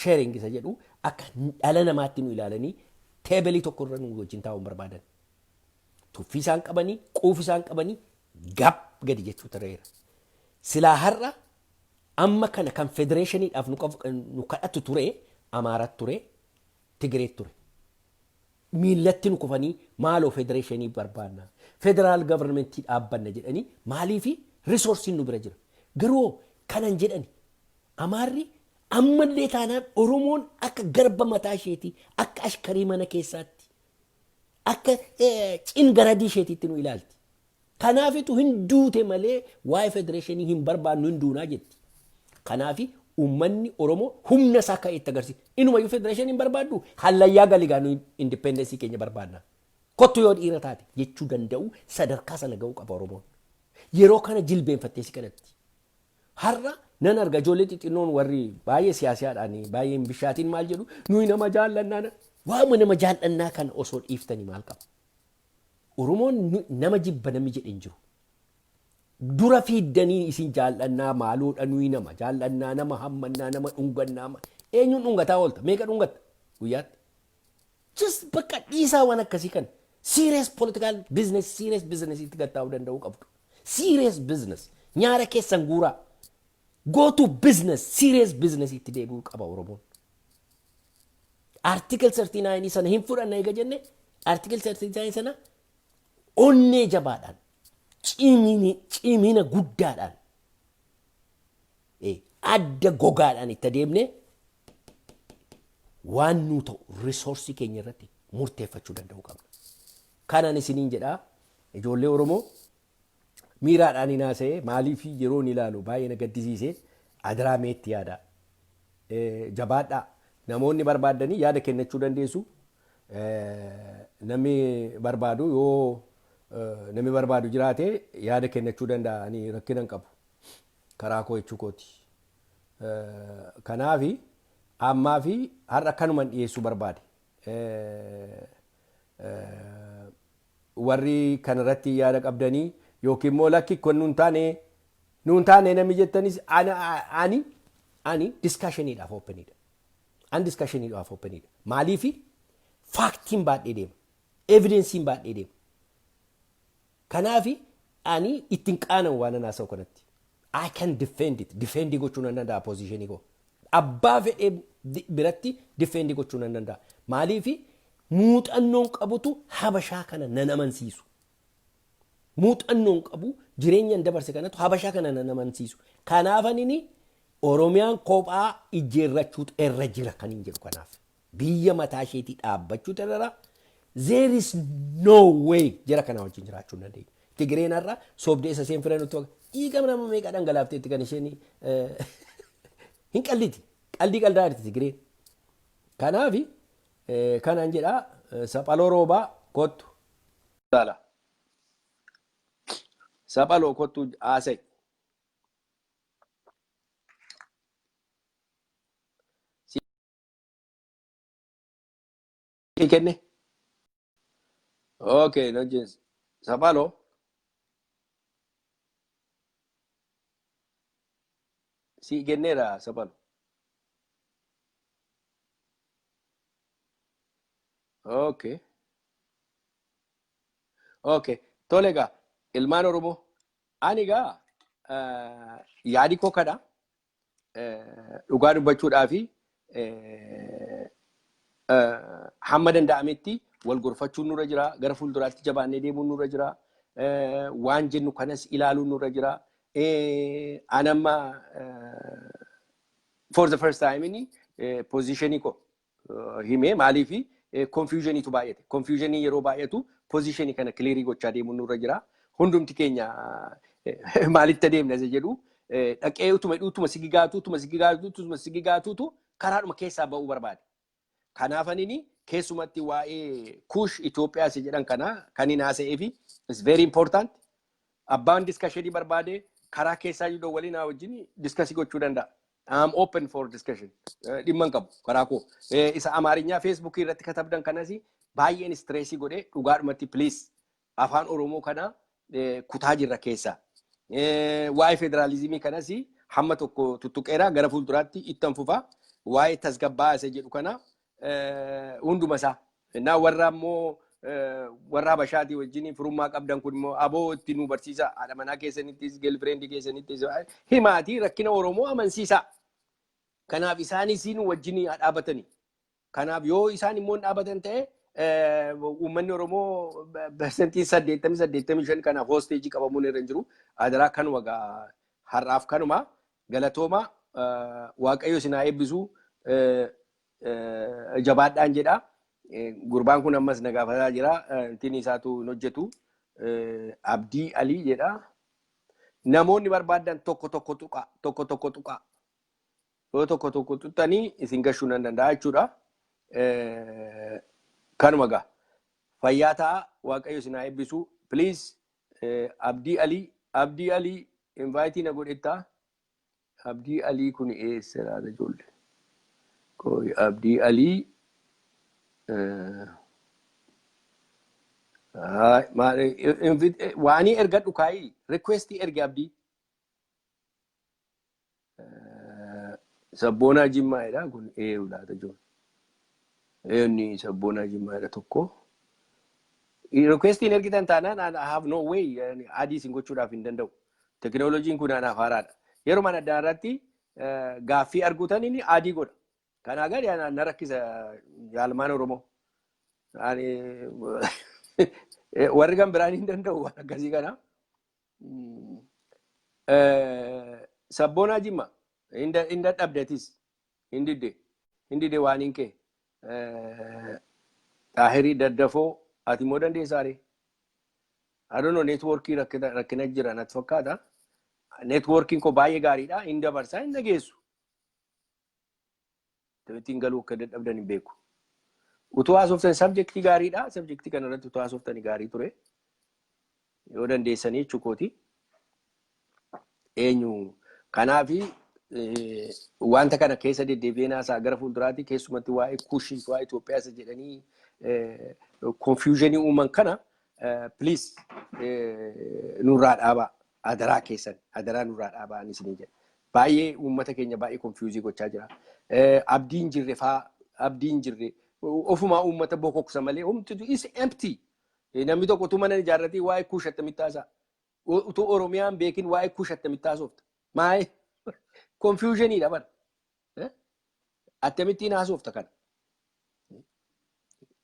sharing isa jedhu, akka dhala namaatti nu ilaalanii tableii tokko irra nu wajjin taa'uu hin barbaadan. Tuffii isaan qabanii, quufi isaan qabanii gab gadi jechuu tareera. Silaa har'a amma kana kan federationiidhaaf nu kadhatu ture Amaarat ture, Tigireet ture. Miillatti nu kufanii, "Maaloo federationii barbaanna, federal governmentii dhaabbanna" jedhanii. Maaliifi? Resourceiin nu bira jira. Garuu kanan jedhani, Amaarri ammallee taanaan Oromoon akka garba mataa isheetii, akka ashkarii mana keessaatti, akka cingaradii isheetiitti nu ilaalti. Kanaafitu hin duute malee waa'ee federationii hin barbaannu, hin duunaa jetti. Kanaafi uummanni Oromoo humna isaa ka'ee itti agarsiisa. Inumayyuu federationii hin barbaaddu, hallayyaa galigaa, nu independenceii keenya barbaadna. Kottu yoo dhiira taate jechuu danda'u, sadarkaa sana ga'uu qaba Oromoon. Yeroo kana jilbeenfattee si kadhatti. Har'a nan arga, ijoollee xixinnoon warri baay'ee siyaasaadhaan baay'ee hin bishaatiin maal jedhu, "Nuyi nama jaallannaa." Waama nama jaallannaa kana osoo dhiiftanii maal qaba? Oromoon nama jibba namni jedhe hin jiru. Dura fiiddanii isin jaallannaa maaloodha, nuyi nama jaallannaa, nama hammannaa, nama dhungannaa. Eenyuun dhungataa oolta? Meeqa dhungatta guyyaatti? Just bakka dhiisaa waan akkasii kana. Serious political business, serious business itti gattaa'uu danda'uu qabdu. Serious business. Nyaara keessan guuraa. Go to business, serious business itti deebi'uu qaba Oromoon. Article 39 sana hin fudhanna eega jenne, Article 39 sana onnee jabaadhaan, cimina guddaadhaan, adda gogaadhaan itti adeemne, waan nuu ta'u resourceii keenya irratti murteeffachuu danda'uu qabna. Kanan isiniin jedhaa, ijoollee Oromoo, miiraadhaan hin haasa'e. Maaliif? Yeroo inni ilaalu baay'ee na gaddisiise. Adiraa meetti yaada. Jabaadhaa, namoonni barbaadanii yaada kennachuu dandeessu. Namni barbaadu, yoo namni barbaadu jiraate, yaada kennachuu danda'a. Ani rakkina hin qabu. Karaa koo jechuu kooti. Kanaafi ammaa fi har'a kanuman dhiyeessuu barbaade. Warri kanarratti yaada qabdanii yookiin immoo lakki, kun nuun taane, nuun taane namni jettanis, ani discussioniidhaaf openidha. Ani discussioniidhaaf openidha. Maaliifi? Factiin baadhee deema. Evidenceiin baadhee deema. Kanaafi ani ittiin qaanamu waan an haasa'u kanatti. I can defend it. Defend gochuu nan danda'a positionii koo. Abbaa fedhee biratti defend gochuu nan danda'a. Maaliifi? Muuxannoon qabutu Habashaa kana nan amansiisu. Muuxannoon qabu, jireenyaan dabarse kanatu Habashaa kana nan amansiisu. Kanaaf anini Oromiyaan kophaa ijjeerrachuutu irra jira kan hin jedhu kanaaf. Biyya mataa isheetii dhaabbachuutu irra jira. There is no way jara kana wajjin jiraachuu hin dandeenyu. Tigireen har'a sobdee isa isheen fira nutti dhiiga nama meeqa dhangalaafteetti kan isheen hin qalliti. Qaldii qaldaa jirti Tigireen. Kanaaf kanan jedhaa, Saphaloo Roobaa, kottu. Laala. Saphaloo, kottu, haasa'i. Si kenne. Okay, no jees. Saphaloo. Si kenneera, Saphaloo. Okay. Okay. Tole egaa, ilmaan Oromoo, ani egaa yaadi koo kana dhugaa dubbachuudhaa fi hamma danda'ametti wal gorfachuun nurra jira. Gara fuulduraatti jabaannee deemuun nurra jira. Waan jennu kanas ilaaluun nurra jira. Ani amma for the first time inni positionii koo himee, maaliifi confusioniitu baay'ate. Confusionii yeroo baay'atu positionii kana clearii gochaa deemuun nurra jira. Hundumti keenya maalitti adeemna isa jedhu dhaqee utuma sigigaatuutu karaadhuma keessaa ba'uu barbaade. Kanaaf anini keessumatti waa'ee Kuush Itoophiyaa isa jedhan kana kan hin haasa'ee fi is very important. Abbaan discussionii barbaade karaa keessaa jiru waliin haa wajjin discussii gochuu danda'a. I'm open for discussion. Dhimma hin qabu karaa koo. Isa Amaarinyaa Feesbuukii irratti katabdan kanas baay'een stressii godhee, dhugaadhumatti, please, afaan Oromoo kana kutaa jirra keessa. Waa'ee federaalizimii kanas hamma tokko tuttuqeera, gara fuulduraatti ittan fufa. Waa'ee tasgabbaa isa jedhu kana hunduma isaa. Innaa warra immoo warra Habashaatii wajjin firummaa qabdan kun immoo aboo itti nu barsiisa. Haadha manaa keessanittis, girlfriendii keessanittis himaatii rakkina Oromoo amansiisa. Kanaaf isaanis nu wajjin haa dhaabatani. Kanaaf yoo isaan immoo hin dhaabatan ta'e, uummanni Oromoo 80% 85 kanaaf hostageii qabamuun irra hin jiru. Adaraa, kanuma gaa har'aaf kanuma. Galatooma, Waaqayyo isin haa eebbisu, jabaadhaan jedha. Gurbaan kun ammas na gaafataa jira. Intiin isaatu hin hojjetu. Abdii Alii jedha. Namoonni barbaadan tokko tokko tuqa, tokko tokko tuqa. Yoo tokko tokko tuqxanii isin gashuu nan danda'a jechuudha. Kanuma gaa. Fayyaa ta'a, Waaqayyo isin haa eebbisu. Please, Abdii Alii, Abdii Alii inviteii na godhettaa. Abdii Alii kun eessa laata, ijoollee? Qoy, Abdii Alii. Waanii ergadhu kaayii, requestii erge, Abdii. Sabboonaa Jimmaa'edha kun, eeyu laata, ijoollee? Eenyu Sabboonaa Jimmaa'edha tokko. Requestiin ergitan taanaan I have no way, adii isin gochuudhaaf hin danda'u. Teknooloojiin kun anaaf haaraadha. Yeroo mana addaa irratti gaaffii arguutan inni adii godha. Kanaa gadi na rakkisa, yaalmaan Oromoo. Warri kan biraan hin danda'u waan akkasii kana. Sabboonaa Jimma, hin dadhabdetis, hin didde, hin didde waan hin kee. Xaahirii Daddafoo, ati immoo dandeessaare? I don't know, networkii rakkina jira natti fakkaata. Networkiin koo baay'ee gaariidha. Hin dabarsaa, hin dhageessu. Ittiin galuu akka dadhabdan hin beeku. Utuu haasoftan subjectii gaariidha. Subjectii kanarratti utuu haasoftan gaarii ture. Yoo dandeessanii jechuukooti. Eenyu kanaafi wanta kana keessa deddeebi'ee haasaa gara fuulduraatti, keessumatti waa'ee Kushii, waa'ee Itoophiyaa isa jedhanii confusionii uuman kana, please, nurraa dhaabaa, adaraa keessan, adaraa nurraa dhaabaa ani isinii jedha. Baay'ee uummata keenya baay'ee confuse gochaa jira. Abdiin jirre faa, abdiin jirre ofumaa uummata bokoksa malee homtitu is empty. Namni tokko utuu mana ijaarratee waa'ee Kuush attamitti haasa'a? Utuu Oromiyaan beekin waa'ee Kuush attamitti haasofta? Maayee confusioniidha bara. Akkamittiin haasofta kana?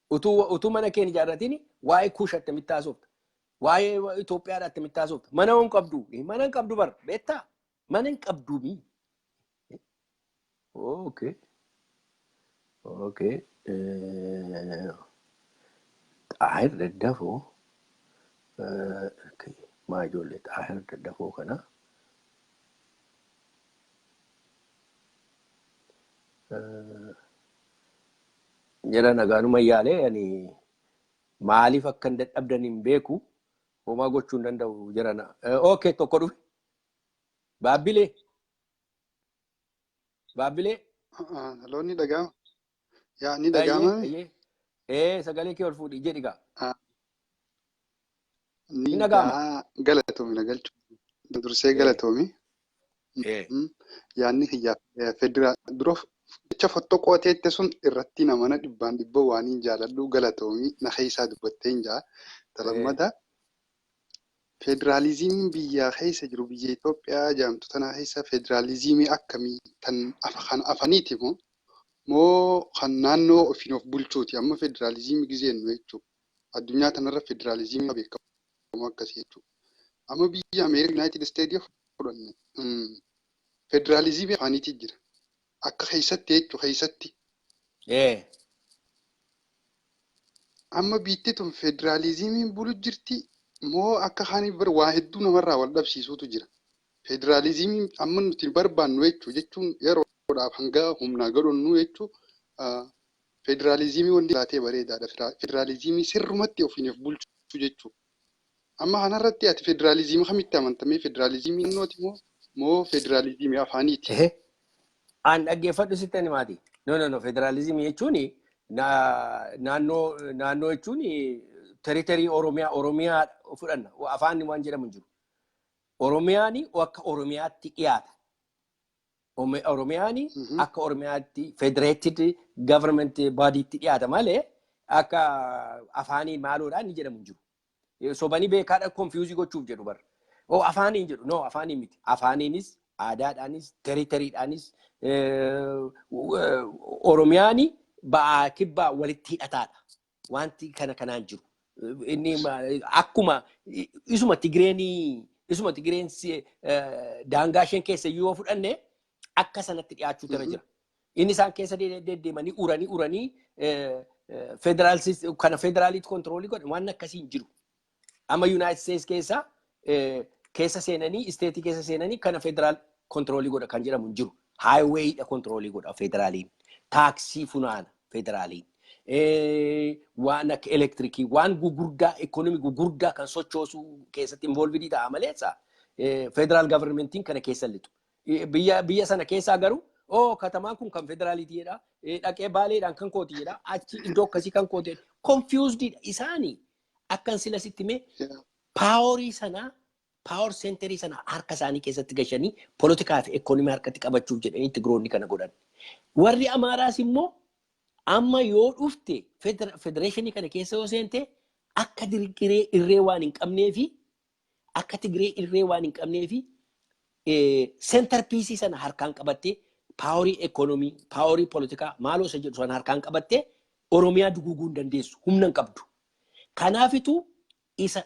Utuu mana kee hin ijaarratin waa'ee Kuush attamitti haasofta? Waa'ee Itoophiyaadha attamitti haasofta? Mana hin qabdu. Mana hin qabdu bara. Beektaa? Mana hin qabdu. Okay. Xaahir Daddafoo. Okay. Maa ijoollee Xaahir Daddafoo kana. Jara, nagaanuma yaalee ani maaliif akka hin dadhabdan hin beeku. Homaa gochuu hin danda'u jarana. Okay, tokko dhufe. Baabbilee. Baabbilee. Hello, ni dhaga'ama. Yaa, ni dhaga'ama. Ayyee. Sagalee kee ol fuudhi jedhi gaa. Ni Ni dhaga'ama. gaa, galatoomi na galchu. Dursee galatoomi. Yaadni kiyyaa federal dura jecha fottoqoo teette sun irratti namana dhibbaan dhibba waan hin jaaladhu, galatoomi, na keessaa dubbattee hin jaa. Talammata, federaalizimiin biyya keessa jiru, biyya Itoophiyaa jedhamtu tana keessa, federaalizimii akkamii tan kan afaniiti moo kan naannoo ofiin of bulchuuti? Amma federaalizimii gizeennu jechuudha. Addunyaa tanarra federaalizimii beekamu akkasii jechuudha. Amma biyya Ameerikaa, United States yoo fudhanne, federaalizimii afaaniitii jira. Akka keessatti jechuudha, keessatti. Amma biitti tun federaalizimiin bulu jirti moo akka kaanii bar waa hedduu namarraa wal dhabsiisuutu jira. Federaalizimiin amma nuti barbaannu jechuun yeroodhaaf hanga humnaa godhannu jechuun federaalizimii wanti laatee bareedaadha. Federaalizimii sirrumatti ofiin of bulchuu jechuudha. Amma kanarratti ati federaalizimii kamitti amantamee? Federaalizimii naannooti moo federaalizimii afaaniiti? An dhaggeeffadhu, sitti himaati. No, no, no, federaalizimii jechuun naannoo jechuun territory Oromiyaa fudhanna. Afaan waan jedhamu hin jiru. Oromiyaan akka Oromiyaatti dhiyaata. Oromiyaan akka Oromiyaatti federated government bodytti dhiyaata malee akka afaanii maaloodhaan ni jedhamu hin jiru. Sobanii beekaadha confuse gochuuf jedhu bara. Oo, afaaniin jedhu. No, afaaniin miti. Afaaniinis, aadaadhaanis, territorydhaanis Oromiyaan ba'aa kibbaa walitti hidhataadha. Wanti kana kanaan jiru. Inni akkuma isuma Tigireen daangaa isheen keessa yoo fudhanne akka sanatti dhiyaachuu irra jira. Inni isaan keessa deddeemanii uranii uranii federaal kana federaaliitti control godhan waan akkasii hin jiru. Amma United States keessa seenanii, state keessa seenanii kana federaal control godha kan jedhamu hin jiru. Highwaydha control godha federaaliin. Taaksii funaana federaaliin. Waan akka elektirikii, waan gugurdaa, economy gugurdaa kan sochoosu keessatti involved ta'a maleessa federal governmentiin kana keessa lixu. Biyya sana keessaa garuu oo katamaan kun kan federaaliiti jedha. Dhaqee Baaleedhaan kan kooti jedha. Achi iddoo akkasii kan kooti jedha. Confused isaanii akkan sila sitti himee power sanaa, power center sana harka isaanii keessatti gashanii poolitikaa fi economy harkatti qabachuuf jedhanii Tigiroonni kana godhan. Warri Amaaraas immoo amma yoo dhufte federeeshinii kana keessa yoo seente akka Tigiree irree waan hin qabnee fi akka Tigiree irree waan hin qabnee fi center piece sana harkaan qabattee power economy, power poolitikaa maaloo isa jedhu sana harkaan qabattee Oromiyaa duguuguu hin dandeessu, humna hin qabdu. Kanaafitu isa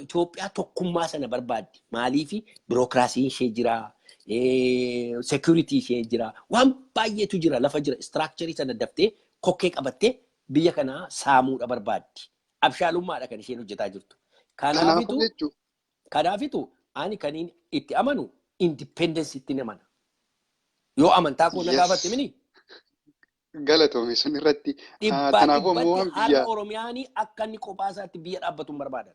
Itoophiyaa tokkummaa sana barbaaddi. Maaliifi birookiraasiin ishee jira, security ishee jira, waan baay'eetu jira, lafa jira. Structure sana daftee kokkee qabattee biyya kanaa saamuudha barbaaddi. Abshaalummaadha kan isheen hojjetaa jirtu. Kanaafitu ani kaniin itti amanu independence itti amana. Yoo amantaa koo na gaafatte mini. Galatoome sun irratti. Dhibbaa dhibbatti har'a Oromiyaanii akka inni kophaa isaatti biyya dhaabbatu hin barbaadan.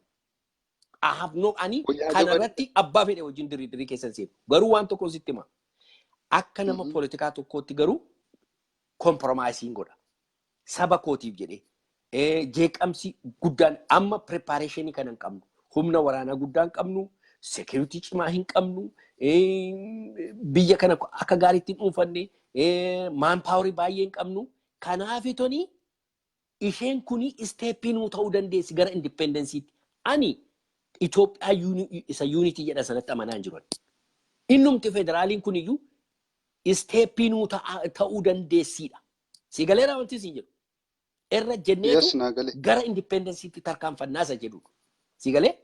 I have no, ani kanarratti abbaa fedhe wajjin diriirii keessan seenu. Garuu waan tokko sitti hima. Akka nama poolitikaa tokkootti garuu compromise godha. Saba kootiif jedhee. Jeeqamsi guddaan amma preparation kana hin qabnu. Humna waraanaa guddaa hin qabnu. Security cimaa hin qabnu. Biyya kana akka gaariitti hin dhuunfanne. Man power baay'ee hin qabnu. Kanaafitoni isheen kuni step nuu ta'uu dandeessi gara independenceitti. Ani Itoophiyaa isa unity jedhan sanatti amanaa hin jiru. Innumti federaaliin kuniyyuu step nuu ta'uu dandeessiidha. Si galeera wanti siin jedhu? Irra jenneetu gara independenceitti tarkaanfannaa isa jedhudha. Si galee?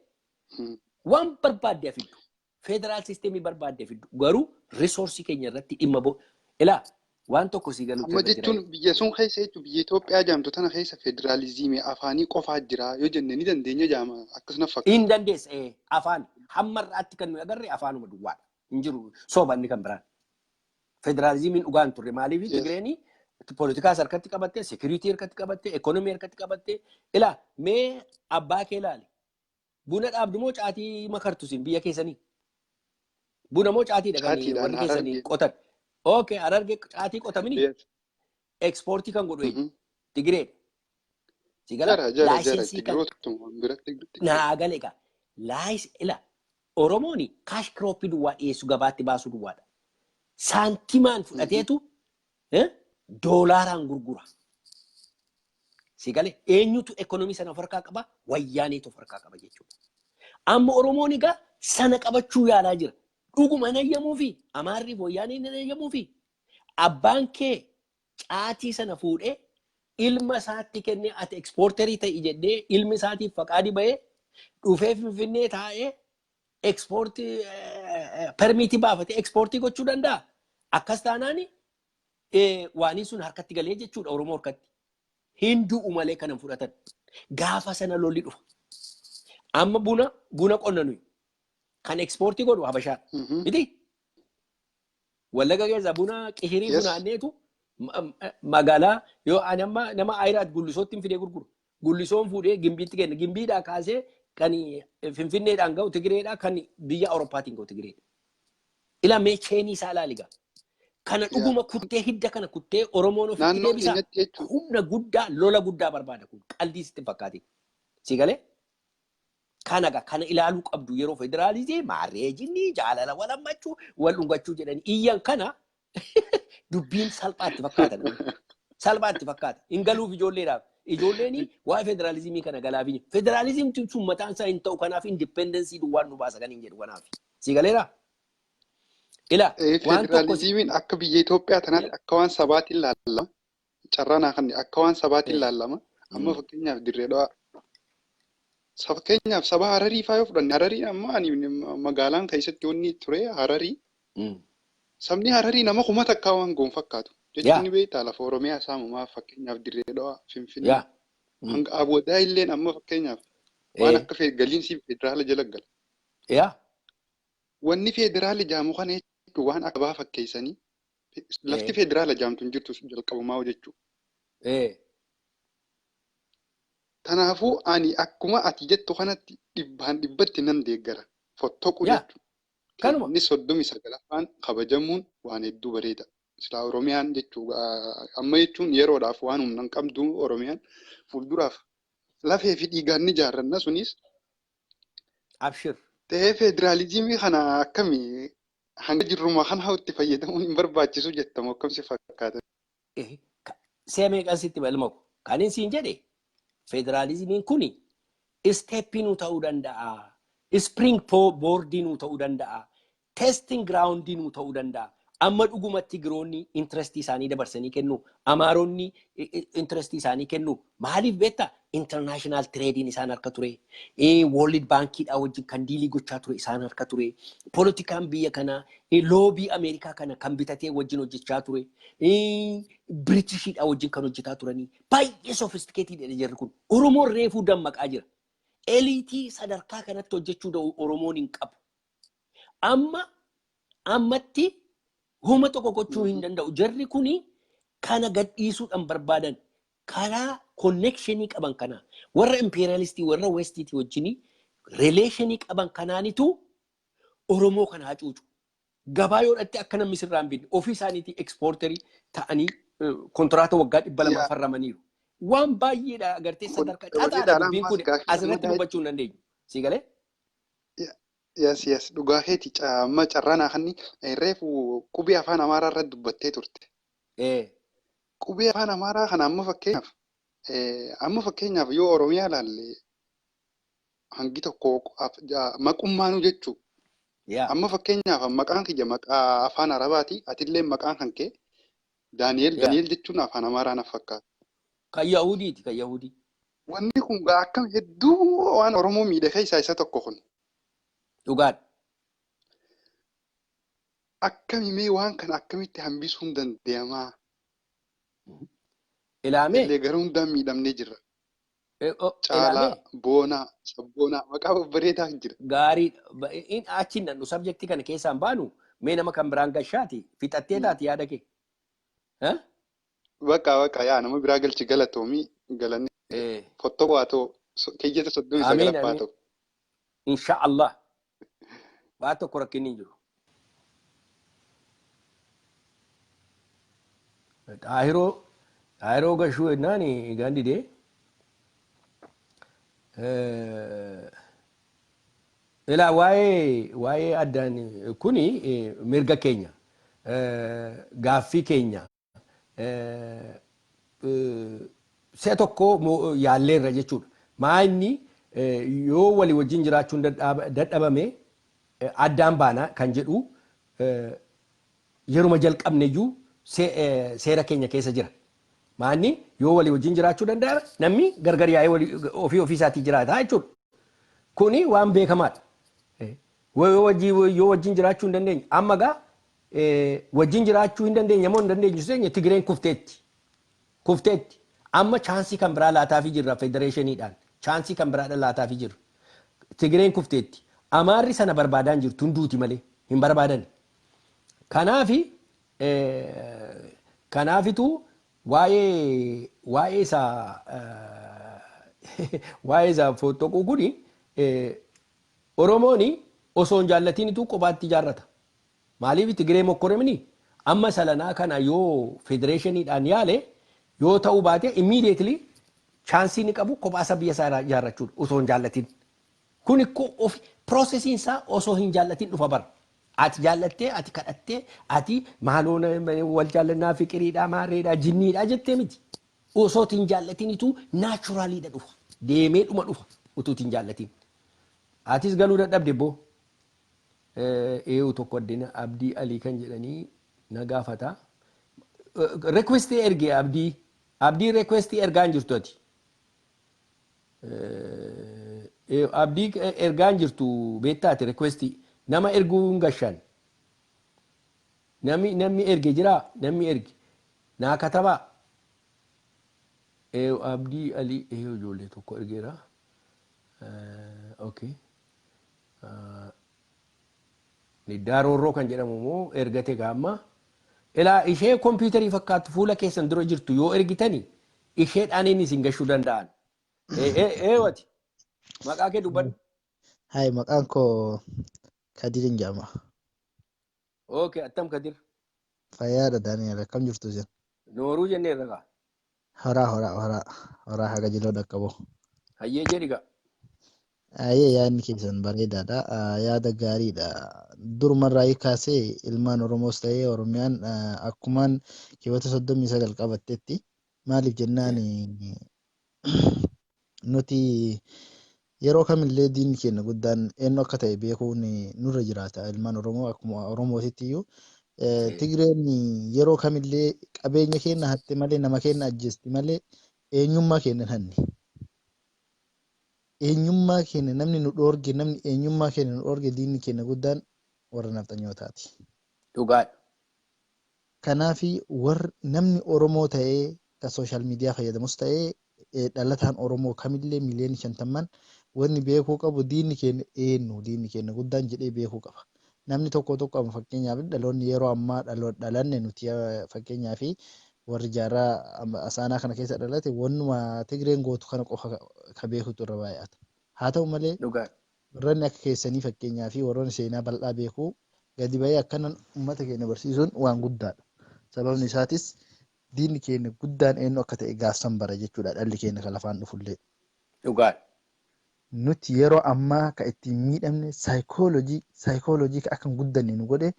Waan barbaadde fiddu. Federal system barbaadde fiddu. Garuu resource keenya irratti dhimma bo'u. Ilaa Waan tokko sii galuutu Amma irra jira. jechuun biyya sun keessa jechuun biyya Itoophiyaa jaamtu tana keessa federaalizimii afaanii qofaa jira yoo jenne ni dandeenya jaama akkasuma fakkaata. Hin dandeessa afaan hamma irraatti kan nuyi agarre afaanuma duwwaadha. Hin jiru sobanni kan biraan. Federaalizimiin dhugaa hin turre. Maaliif? Tigreen poolitikaas harkatti qabattee, security harkatti qabattee, economy harkatti qabattee. Ilaa, mee abbaa kee ilaali. Buna dhaabdu moo caatii makartu sin biyya keessanii? Buna moo caatiidha kan Caatiidhaan warri keessanii Harargee. qotan? Okay, Harargee caatii qotamini Yes. exportii kan godhu eenyu? Tigireedha. Si gala Jara jara jara licensii kan Tigirootuma biratti. Naa gale egaa. Laayis ila Oromoon cash cropii duwwaa dhiyeessu, gabaatti baasuu duwwaadha. Saantimaan fudhateetu doolaaraan gurgura. Si gale, eenyutu ekonomii sana of harkaa qaba? Wayyaaneetu of harkaa qaba jechuudha. Amma Oromoon egaa sana qabachuu yaalaa jira. Dhuguma hin ayyamuufi Amaarriif Wayyaaneen hin ayyamuufi. Abbaan kee caatii sana fuudhee ilma isaatti kennee, ati exporterii ta'i jedhee, ilmi isaatiif faqaadii bahee dhufee Finfinnee taa'ee exportii permitii baafatee exportii gochuu danda'a. Akkas taanaan waaniin sun harkatti galee jechuudha Oromoo harkatti. Hin du'u malee kanan fudhatan. Gaafa sana lolli dhufa. Amma buna qonna nuyi. Kan exportii godhu Habashaadha. Miti? Wallaga keessa buna qihirii funaanneetu magaalaa yoo ani amma nama Ayiraat Gullisootti hin fidee gurguru. Gullisoon fuudhee Gimbiitti kenna. Gimbiidhaa kaasee kan Finfinneedhaan ga'u Tigireedhaa, kan biyya Awurooppaatiin ga'u Tigireedha. Ilaa, mee chainii isaa ilaali gaa. Kana dhuguma kuttee, hidda kana kuttee Oromoon ofitti Naannoo deebisaa. keenyatti jechuudha. Humna guddaa, lola guddaa barbaada kun. Qaldii sitti hin fakkaatin. Si galee? Kana gaa kana ilaaluu qabdu. Yeroo federaalizii maarreejinni jaalala wal hammachuu, wal dhungachuu jedhanii iyyan kana dubbiin salphaatti fakkaata namni. Salphaatti fakkaata. Hin galuuf ijoolleedhaaf. Ijoolleen waa'ee federaalizimii kana galaaf hin. Federaalizimiin sun mataan isaa hin ta'u, kanaaf independency duwwaan nu baasa kan hin jedhu kanaaf. Si galeeraa? Ilaa, waan tokko Federaalizimiin akka biyya Itoophiyaa tanaatti akka waan sabaatiin ilaallama. Carraa naa kanni akka waan sabaatiin ilaallama. Amma fakkeenyaaf Dirree Dhawaa. Fakkeenyaaf saba Hararii faa yoo fudhanne, Harariin amma ani magaalaan keessatti wanni ture Hararii. Sabni Hararii nama 1000 waan goon fakkaatu. Jechuun ni beektaa, lafa Oromiyaa saamumaa fakkeenyaaf Dirree Dhawaa, Finfinnee. Hanga Aboodaa illeen amma fakkeenyaaf waan akka galiinsi federaala jala gala. Wanni federaala jaamu kana jechuun waan akka baa fakkeessanii lafti federaala jaamtu hin jirtu jalqabumaa jechuudha. Kanaafuu ani akkuma ati jettu kanatti dhibbaan dhibbatti nan deeggara. Fottoqu jechuudha. Kanuma. Inni 39ffaan kabajamuun waan hedduu bareeda. Silaa Oromiyaan jechuudha amma jechuun yeroodhaaf waan humna hin qabdu, Oromiyaan fuulduraaf lafee fi dhiigaan ni ijaarranna sunis. Abshir. Ta'ee federaalizimii kana akkamii hanga jirruma kana itti fayyadamuun hin barbaachisu jettamu, akkamsi fakkaata? Si'a meeqan sitti balma ko? Kan inni siin jedhe, federaalizimiin kuni steppii nuu ta'uu danda'a. Spring boardii nuu ta'uu danda'a. Testing groundii nuu ta'uu danda'a. Amma dhugumatti Tigiroonni interestii isaanii dabarsanii kennu. Amaaronni interestii isaanii kennu. Maaliif beektaa? International trading isaan harka ture. World Bankiidhaa wajjin kan dealii gochaa ture isaan harka ture. Poolitikaan biyya kanaa lobby Ameerikaa kana kan bitatee wajjin hojjechaa ture. Biritishiidhaa wajjin kan hojjetaa turanii. Baay'ee sophisticated jarri kun. Oromoon reefuu dammaqaa jira. Eliteii sadarkaa kanatti hojjechuu danda'u Oromoon hin qabu. Amma ammatti homa tokko gochuu hin danda'u. Jarri kuni kana gadhiisuudhaan barbaadan karaa connectionii qaban kana warra imperialistii, warra westiitii wajjin relationii qaban kanaanitu Oromoo kana hacuucu. Gabaa yoo dhatte akka namni sirraa hin binne ofii isaaniitii exporterii ta'anii kontiraata waggaa 200 farramaniiru. Waan baay'eedha agartee, sadarkaa xaxaadha dubbiin kun, asirratti dubbachuu hin dandeenyu. Si galee? Yes, dhugaa keeti. Amma carraa naa kanni reefu qubee afaan Amaaraa irratti dubbattee turte. Qubee afaan Amaaraa kana amma fakkeenyaaf yoo Oromiyaa ilaalle hangi tokko maqummaanuu jechuu. Amma fakkeenyaaf maqaan kiyya maqaa afaan Arabaati. Atillee maqaan kan kee Daani'el. Daani'el jechuun afaan Amaaraa na fakkaata. Kan Yahudiiti, kan Yahudii. Wanni kun gaa akkam hedduu waan Oromoo miidhe keessaa isa tokko kun. Dhugaadha. Akkami mee waan kana akkamitti hambisuun danda'amaa? Ilaamee. Illee gara hundaan miidhamnee jirra. Caalaa, Boonaa, Sabboonaa maqaa babbareedaa jira. Gaarii achiin nannu subjectii kana keessaan baanu mee nama kan biraan gashaati fixattee taati yaada kee. Bakka bakka yaa nama biraa galchi galatoomii galanni fottoo haa ta'u keeyyata 39ffaa ta'u. Insha Allah. Waa tokko rakkinni hin jiru. Xaahiroo Xaahiroo gashuu jennaan egaan didee. Ilaa waa'ee addaan kuni mirga keenya gaaffii keenya si'a tokko yaalleerra jechuudha. Maa inni yoo walii wajjin jiraachuun dadhabame addaan baana kan jedhu yeruma jalqabne iyyuu seera keenya keessa jira. Maanni yoo walii wajjin jiraachuu danda'a namni gargar yaa'ee ofii ofii isaatii jiraata jechuudha. Kuni waan beekamaadha. Yoo wajjin jiraachuu hin dandeenye amma gaa wajjin jiraachuu hin dandeenye moo hin dandeenyu seenye Tigireen kufteetti. Kufteetti. Amma chanceii kan biraa laataafii jirra federationiidhaan. Chanceii kan biraadha laataafii jirra. Tigireen kufteetti. Amaarri sana barbaadaan jirtu hunduuti malee hin barbaadan. Kanaafi kanaafitu waa'ee isaa foxoquu kuni Oromooni osoo hin jaallatinitu kophaatti ijaarrata. Maaliif Tigiree mokkoremni amma salanaa kana yoo federationiidhaan yaale yoo ta'uu baate immediately chanceii inni qabu kophaa isaa biyya isaa ijaarrachuudha osoo hin jaallatin. Kun ikkoo ofi processiin isaa osoo hin jaallatin dhufa bara. Ati jaallattee, ati kadhattee, ati maaloo wal jaallannaa fiqiriidhaa, maarreedhaa, jinniidhaa jettee miti. Osoo hin jaallatinitu naturaliidha dhufa. Deemee dhuma dhufa utuu hin jaallatin. Atis galuu dadhabde boo. Eeyu tokko addina Abdii Alii kan jedhanii na gaafata. Requestii erge Abdii. Abdii requestii ergaa hin jirtu ati. Abdii ergaa hin jirtu beektaati requestii. Nama erguu hin gashan. Namni erge jiraa? Namni erge. Naa katabaa. Abdii Alii ijoollee tokko ergeera. Okay. Daaroorroo kan jedhamu immoo ergate gaamma. Ilaa ishee kompiitarii fakkaattu fuula keessan dura jirtu yoo ergitani isheedhaan inni isin gashuu danda'an. Eewati maqaa kee dubbadhu. Hai, maqaan koo Kadirin jedhama. Okay, attam Kadir? Fayyaadha Daani'el, akkam jirtu isin? Nooruu jenneerra kaa. Horaa horaa horaa horaa haga jiloo dhaqqabu. Hayyee jedhi gaa. Ayyee, yaadni keessan bareedaadha. Yaada gaariidha. Durumarraa kaasee ilmaan Oromoos ta'ee Oromiyaan akkumaan keewwata 39 qabattetti maaliif jennaan nuti yeroo kamillee diinni keenya guddaan eenyu akka ta'e beekuun nurra jiraata. Ilmaan Oromoo akkuma Oromootitti iyyuu Tigreen yeroo kamillee qabeenya keenya hatte malee, nama keenya ajjeesti malee eenyummaa keenya hin hanne. Eenyummaa keenya namni nu dhoorge, namni eenyummaa keenya nu dhoorge diinni keenya guddaan warra nafxanyootaati. Dhugaadha. Kanaafi warri namni Oromoo ta'ee kan social media fayyadamus ta'ee dhalataan Oromoo kamillee miliyoona 50n wanni beekuu qabu diinni keenya eenyu, diinni keenya guddaan jedhee beekuu qaba. Namni tokko tokko amma fakkeenyaaf dhaloonni yeroo ammaa dhalanne nuti fakkeenyaaf warri jaarraa asaanaa kana keessa dhalate wannuma Tigreen gootu kana qofa ka beekutu irra baay'ata. Haa ta'u malee warroonni akka keessanii fakkeenyaa fi warroonni seenaa bal'aa beekuu gadi bahee akkanan uummata keenya barsiisuun waan guddaadha. Sababni isaatis diinni keenya guddaan eenyu akka ta'e gaafsan bara jechuudha dhalli keenya kan lafaan dhufullee. Dhugaadha. Nuti yeroo ammaa ka ittiin miidhamne saayikooloojii ka akka hin guddanne nu godhe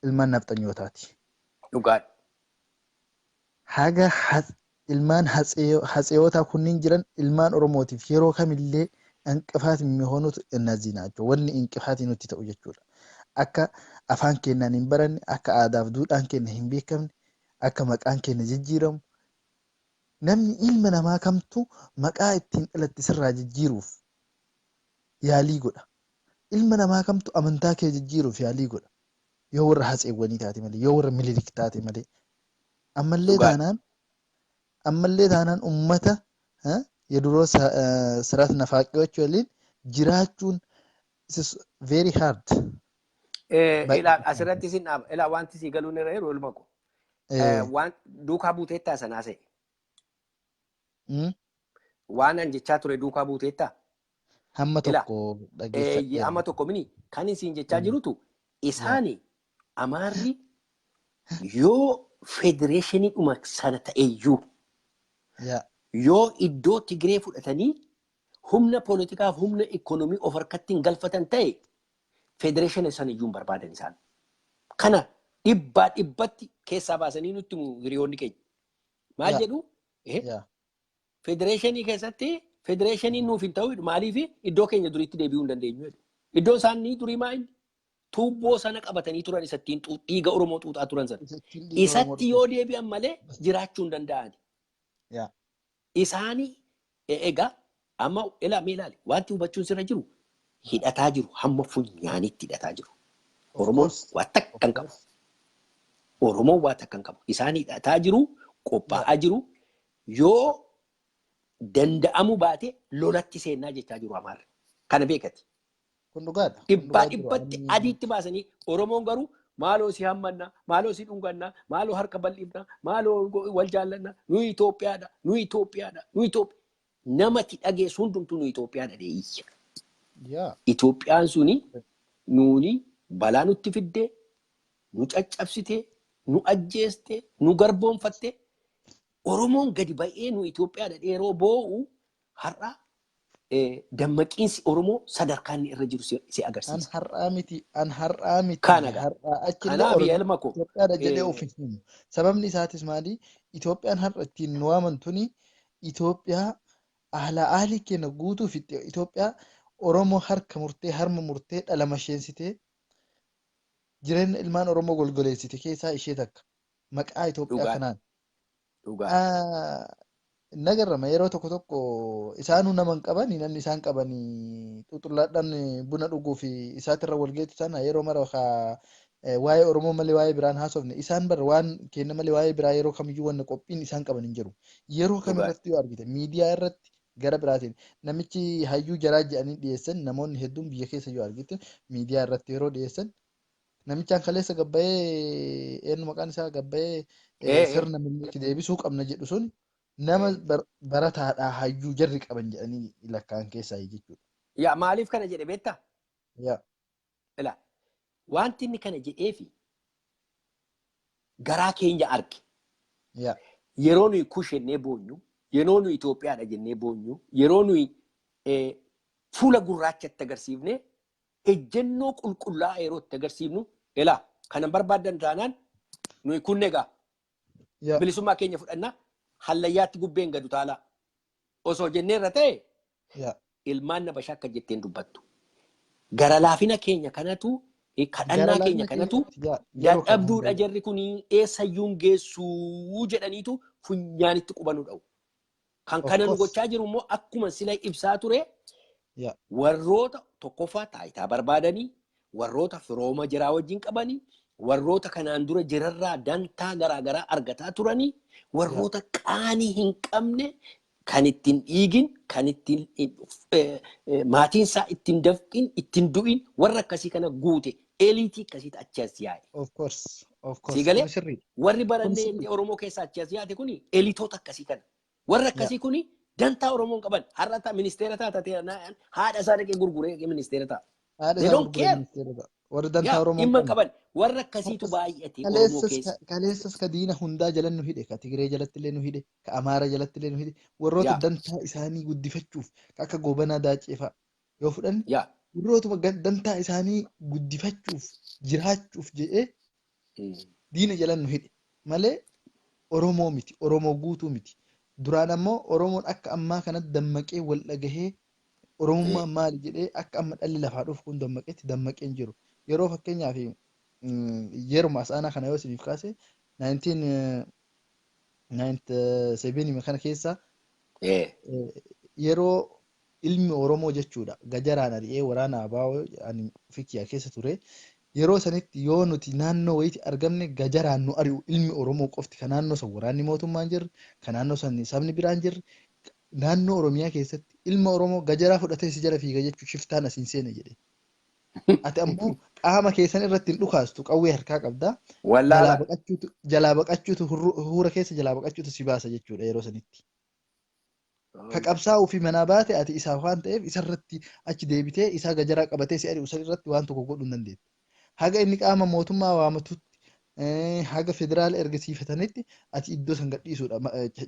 ilmaan nafxanyootaati. Dhugaadha. Haga ilmaan hatseewotaa kunniin jiran ilmaan Oromootiif yeroo kamillee እንቅፋት የሚሆኑት እነዚህ ናቸው። Wanni inqifaatii nutti ta'u jechuudha. Akka afaan keenyaan hin baranne, akka aadaaf duudhaan keenya hin beekamne, akka maqaan keenya jijjiiramu. Namni ilma namaa kamtu maqaa ittiin dhalatte sirraa jijjiiruuf yaalii godha. Ilma namaa kamtu amantaa kee jijjiiruuf yaalii godha. Yoo warra Hatseewwanii taate malee, yoo warra Minilik taate malee. Ammallee Dhugaadha. taanaan ammallee taanaan ummata የድሮ ስርዓት ናፋቂዎች waliin jiraachuun it is very hard. Baay'ee Ilaa, asirratti isin dhaaba. Ilaa, wanti sii galuun irra jiru ilma ko. Waan duukaa buuteettaa sanaa se'e. Waan an jechaa ture duukaa buuteettaa. Hamma Ilaa, tokko dhaggeeffadheera. Amma tokko mini kan isin jechaa jirutu isaani Amaarri yoo federeeshinii dhuma sana ta'eyyuu yoo iddoo Tigree fudhatanii humna poolitikaaf humna ikoonomii of harkatti hin galfatan ta'e, federeeshina sana iyyuu hin barbaadan isaan. Kana dhibbaa dhibbatti keessaa baasanii nutti himu hiriyoonni keenya. Maal jedhu? Federeeshinii keessatti federeeshiniin nuuf hin ta'u, maaliif iddoo keenya duriitti deebi'uu hin dandeenyu jedhu. Iddoo isaanii durii maa inni? Tuubboo sana qabatanii turan, isattiin dhiiga Oromoo xuuxaa turan sana. Isattiin dhiiga Oromoo Isatti yoo deebi'an malee jiraachuu hin danda'ani. Isaanii egaa amma ilaa, mee ilaali, wanti hubachuun sirra jiru hidhataa jiru, hamma funyaanitti hidhataa jiru. Of Oromoon course. waa takka hin qabu. Oromoon waa takka hin qabu. Isaan hidhataa jiru, qophaa'aa jiru. Yoo danda'amuu baate lolatti seennaa jechaa jiru Amaarri. Kana beekati. Kun dhugaadha. Kun Dhibbaa dhugaa jiru. dhibbatti adiitti baasanii. Oromoon garuu maaloo si hammanna, maaloo si dhunganna, maaloo harka bal'ifna, maaloo wal jaallanna, nuyi Itoophiyaadha, nuyi Itoophiyaadha, nuyi Itoophiyaa. Namatti dhageessu hundumtuu nuyi Itoophiyaadha dee iyya. Itoophiyaan suni nuuni balaa nutti fiddee, nu caccabsitee, nu ajjeeste, nu garboonfatte. Oromoon gadi ba'ee nu Itoophiyaadha yeroo boo'u har'a dammaqiinsi Oromoo sadarkaa inni irra jiru si An agarsiisa. har'aa miti, an har'aa miti, Kana gaa. har'aa achillee Kanaaf Oromoo ilma koo Itoophiyaadha jedhee of hin himu. Sababni isaatis maali? Itoophiyaan har'a ittiin nu waaman tuni Itoophiyaa ahla ahli keenya guutuu fixxe. Itoophiyaa Oromoo harka murtee, harma murtee, dhala masheensitee, jireenya ilmaan Oromoo golgoleessite keessaa ishee takka. Maqaa Itoophiyaa kanaan. Nagarrama yeroo tokko tokko isaanuu nama hin qabani, namni isaan qabanii xuxullaadhaan buna dhuguu fi isaatirra wal geetu sana yeroo mara kaa waa'ee Oromoo malee waa'ee biraan haasofne isaan bara waan kenna malee waa'ee biraa yeroo kamiyyuu wanna qophiin isaan qaban hin jiru. Yeroo kamirratti yoo argite miidiyaa irratti gara biraatiin namichi hayyuu jaraa jedhanii dhiyeessan, namoonni hedduun biyya keessa yoo argite miidiyaa irratti yeroo dhiyeessan, namichaan kaleessa gabbayee, eenyu maqaan isaa, gabbayee sirna Miniliik deebisuu qabna jedhu sun nama barataadhaa hayyuu jarri qaban jedhanii lakkaa'an keessaa jechuudha. Yaa, maaliif kana jedhe beektaa? Yaa. Ilaa, wanti inni kana jedheefi garaa keenya arge. Yeroo nuyi Kush jennee boonyu, yeroo nuyi Itoophiyaadha jennee boonyu, yeroo nuyi fuula gurraachatti agarsiifne, ejjennoo qulqullaa'aa yeroo itti agarsiifnu, ilaa kanan barbaaddan taanaan nuyi kun egaa bilisummaa keenya fudhannaa, hallayyaatti gubbeen gadu taalaa osoo jennee irra ta'e ilmaan nabashaa akka jetteen dubbattu. Gara laafina keenya kanatu, kadhannaa Gara keenya laafina kanatu keenya yeroo kana dadhabduudha hunda jarri kun eessayyuu hin geessuu jedhaniitu funyaanitti qubanuu dha'u. Kan Of kana nu course. gochaa jiru immoo akkuma sila ibsaa ture warroota tokkoffaa taayitaa barbaadanii, warroota firooma jiraa wajjin qabanii, warroota kanaan dura jirarraa dantaa garaagaraa argataa turanii, warroota qaanii hin qabne, kan ittiin dhiigin, kan ittiin maatiin isaa ittiin dafqin, ittiin du'in, warra akkasii kana guute, eliitii akkasiitu achi as yaa'e. Of course. Of course. Sii galee? Kun sirriidha. Warri Kun barannee sirriidha. Oromoo keessaa achi as yaate kuni elitoota akkasii kana. Warri akkasii kuni dantaa Oromoo hin qaban. Har'a ta'a ministeera ta'a ta'e, haadha isaa dhaqee gurguree ministeera ta'a. Haadha They isaa don't gurguree care. ministeera ta'a. Warri dantaa Yaa Oromoo hin dhimma hin qabne. qaban. Warra akkasiitu Har'as baay'ate Oromoo kaleessas keessa. Kaleessas ka diina hundaa jalan nu hidhe, ka Tigree jalatti illee nu hidhe, ka Amaara jalatti illee nu hidhe, warroota dantaa isaanii guddifachuuf ka akka Goobanaa Daacee fa'a yoo fudhanne warrootuma dantaa isaanii guddifachuuf jiraachuuf jedhee diina jalan nu hidhe malee Oromoo miti, Oromoo guutuu miti. Duraan ammoo Oromoon akka ammaa kanatti dammaqee wal dhagahee Oromummaan maali jedhee akka amma dhalli lafaa dhufu kun dammaqetti dammaqee hin jiru. Yeroo fakkeenyaaf yeruma as aanaa kana yoo isiniif kaase, 1997 kana keessa yeroo ilmi Oromoo jechuudha gajaraan ari'ee waraana ABO ani fikkiyaa keessa ture. Yeroo sanitti yoo nuti naannoo wayiitti argamne gajaraan nu ari'u. Ilmi Oromoo qofti kan naannoo san waraanni mootummaan jirre, kan naannoo san sabni biraan jirre, naannoo Oromiyaa keessatti ilma Oromoo gajaraa fudhatee si jala fiiga jechuun shiftaan asiin seene jedhe. Ati ammoo qaama keessan irratti hin dhukaastu, qawwee harkaa qabda. Jalaa Wallaala. baqachuutu jalaa baqachuutu huura keessa jalaa baqachuutu si baasa jechuudha yeroo sanitti. Ka qabsaa'uu fi manaa baate ati isaaf waan ta'eef isarratti achi deebitee isaa gajaraa qabatee si ari'u san irratti waan tokko godhuu hin dandeettu. Haga inni qaama mootummaa waamatutti, haga federaala ergisiifatanitti ati iddoo san gadhiisuudha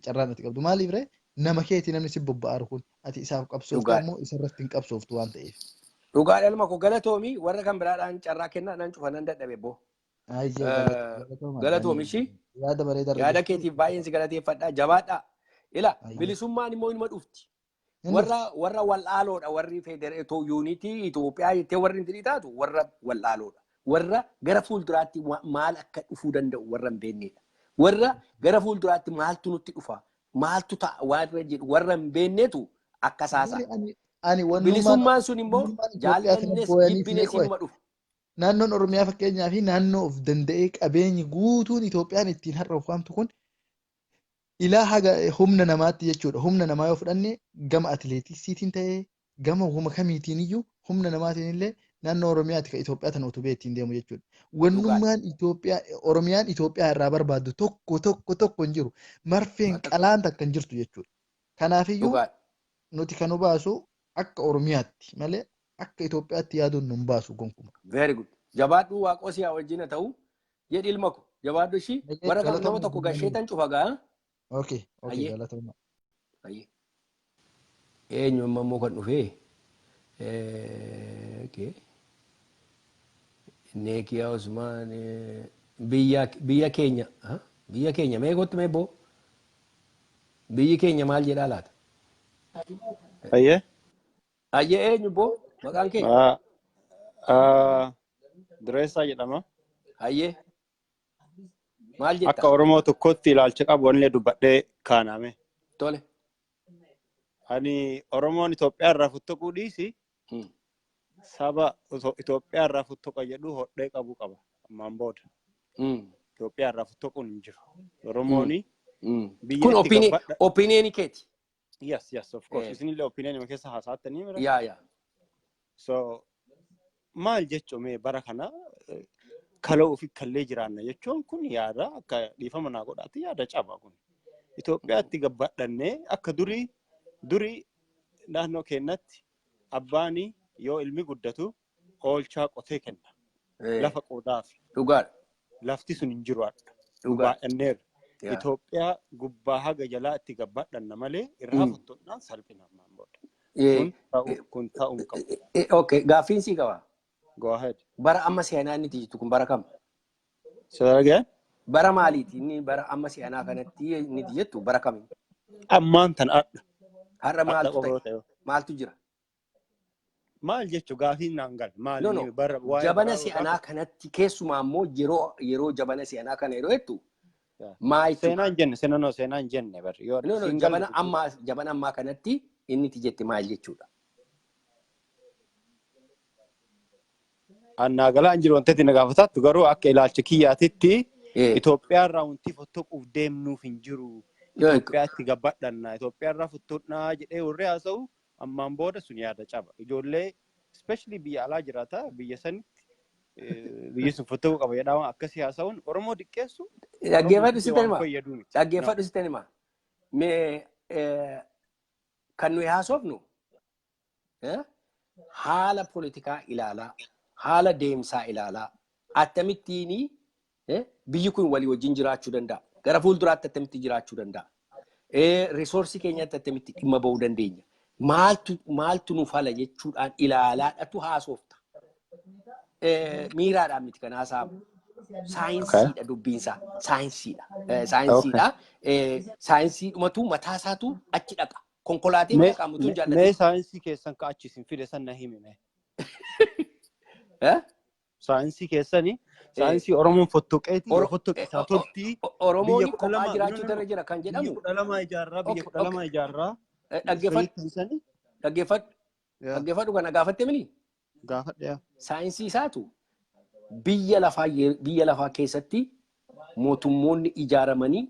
carraan ati qabdu. Maaliif ree? Nama keeti namni si bobba'aaru kun, ati isaaf qabsooftu ammoo isarratti hin qabsooftu waan ta'eef. Dhugaadha, ilma koo, galatoomii. Warra kan biraadhaan carraa kennaa, nan cufa, nan dadhabe boo. Ayyee, galatooma. Galatoomi ishii. Yaada bareedaa irra Yaada jirtu. keetiif baay'een si galateeffadha. Jabaadhaa. Ila bilisummaan immoo inuma dhufti. Hin Warra dhufti. Warra wal'aaloodha, warri federeetoo unity Itoophiyaa jettee warri hin taatu warra wal'aaloodha. Warra gara fuulduraatti maal akka dhufuu danda'u warra hin beeknedha. Warra gara fuulduraatti maaltu nutti dhufa, maaltu ta'a warra jedhu warra hin beeknetu akka saasa. Maali, ani wannummaan Bilisummaan sun immoo wannummaan Itoophiyaa kana jaallannes booyaniif mee jibbines qo'e. inuma dhufa. Naannoon Oromiyaa fakkeenyaa fi naannoo of danda'ee qabeenyi guutuun Itoophiyaan ittiin har'a of waamtu kun ilaa haga humna namaatti jechuudha. Humna namaa yoo fudhanne, gama atileetiksiitiin ta'ee gama huma kamiitiin iyyuu humna namaatiin illee naannoo Oromiyaati kan Itoophiyaa tana utubee ittiin deemu jechuudha. Wannummaan Itoophiyaa Oromiyaan Itoophiyaa irraa barbaaddu tokko tokko tokko hin jiru. Marfeen qalaan takka hin jirtu jechuudha. Kanaafiyyuu nuti kan nu baasu akka Oromiyaatti malee akka Itoophiyaatti yaaduun nu hin baasu gonkumaa. Very good. Jabaadhuu, waaqoo si haa wajjin haa ta'u. Jedhi, ilma ko. Jabaadhu ishii. Warra kan nama Galatooma. tokko gasheetan cufa gaa. Okay, Ayyee. galatooma. Ayyee. Eenyu amma immoo kan dhufee? Okay. Neekiyaa Usmaan, biyya keenya, ha? Biyya keenya mee kottu, mee boo, biyyi keenya maal jedhaa laata? Ayyee. Ayyee, eenyu boo maqaan kee? Dureessaa jedhama. Ayyee, maal jetta? Akka Oromoo tokkotti ilaalcha qabu anillee dubbadhee kaaname. Tole. Ani Oromoon Itoophiyaa irraa fottoquu dhiisi, saba Itoophiyaa irraa fottoqa jedhu hodhee qabu qaba ammaan booda. Itoophiyaa irraa fottoquun hin jiru. Oromoon biyya Kun itti gabbadha. Opinion keeti. Yes, of course. Isinillee opinion keessa haasa'attanii mira. Yaa. So maal jechuun mee bara kana kaloo ofii kallee jiraanna jechuun kun yaada akka dhiifama naa godhaati, yaada caba kun. Itoophiyaatti gabbadhannee akka durii durii naannoo keenyatti abbaan yoo ilmi guddatu oolchaa qotee kenna. Lafa qoodaaf. Lafti sun hin jiru har'a. Baay'anneerra. Itoophiyaa gubbaa haga jalaa itti gabbadhanna malee irraa fottoodhaan salphina ammaan booda. Kun ta'uu hin qabu. Okay, gaaffiin sii qaba. Go ahead. Bara amma seenaa inni jirtu kun bara kam? Say that again? Bara maaliiti inni bara amma seenaa kanatti inni jettu bara kami? Ammaan tan adha. Har'a Adha maaltu qofa yoo ta'e? ta'e. Maaltu jira? Maal jechuu, gaafiin naan gala. Maal No. inni bara waa'ee Jabana baraa si'anaa kanatti, keessumaa immoo yeroo jabana si'anaa kana yeroo jettu maa jechuudha? Seenaa hin jenne, seenaa, no, seenaa hin jenne barri. Yoo No, siin jabana galle ammaa, jabana ammaa kanatti inni itti jette maal jechuudha? Annaa galaa hin jiru wanti ati na gaafataattu, garuu akka ilaalcha kiyyaatitti Itoophiyaa irraa wanti fottoquuf deemnuuf hin jiru. Itoophiyaatti gabbadhanna. Itoophiyaa irraa fottoqnaa jedhee warri haasa'u ammaan booda sun yaada caba. Ijoollee especially biyya alaa jiraata, biyya sanitti biyyi sun fottoquu qaba jedhaa waan akkasii haasa'uun Oromoo diqqeessu Dhaggeeffadhu, Oromoo sitti waan hima. fayyaduu miti. No. Dhaggeeffadhu, sitti hima. Mee kan nuyi haasofnu haala poolitikaa ilaalaa, haala deemsaa ilaalaa, akkamittiin biyyi kun walii wajjin jiraachuu danda'a? Gara fuulduraatti akkamitti jiraachuu danda'a? Resource keenyatti akkamitti dhimma bahuu dandeenya? Maaltu nu fala jechuudhaan ilaalaadhatu haasofta. Miiraadhaan miti kan haasa'amu. Saayinsiidha dubbiinsaa. Saayinsiidha. Saayinsiidha. Saayinsiidhumatu mataa isaatu achi dhaqa. Konkolaatee dhaqamutu hin Mee jaallatin. saayinsii keessan ka achi isin fide san na himi mee. Eh? Saayinsii keessani, saayinsii Oromoon fottoqeeti yoo fottoqisaa toltii Oromoon biyya kudha kophaa lama, no, jiraachuu no, no, irra jira kan biyya jedhamu. 12 ijaarraa, biyya Okay, kudha okay. lama ijaarraa Dhaggeeffadhu, sanitti sani. dhaggeeffadhu, Yaa dhaggeeffadhu, kana gaafatte mini gaafadhe, yaa. Saayinsii isaatu Biyya lafaa keessatti mootummoonni ijaaramanii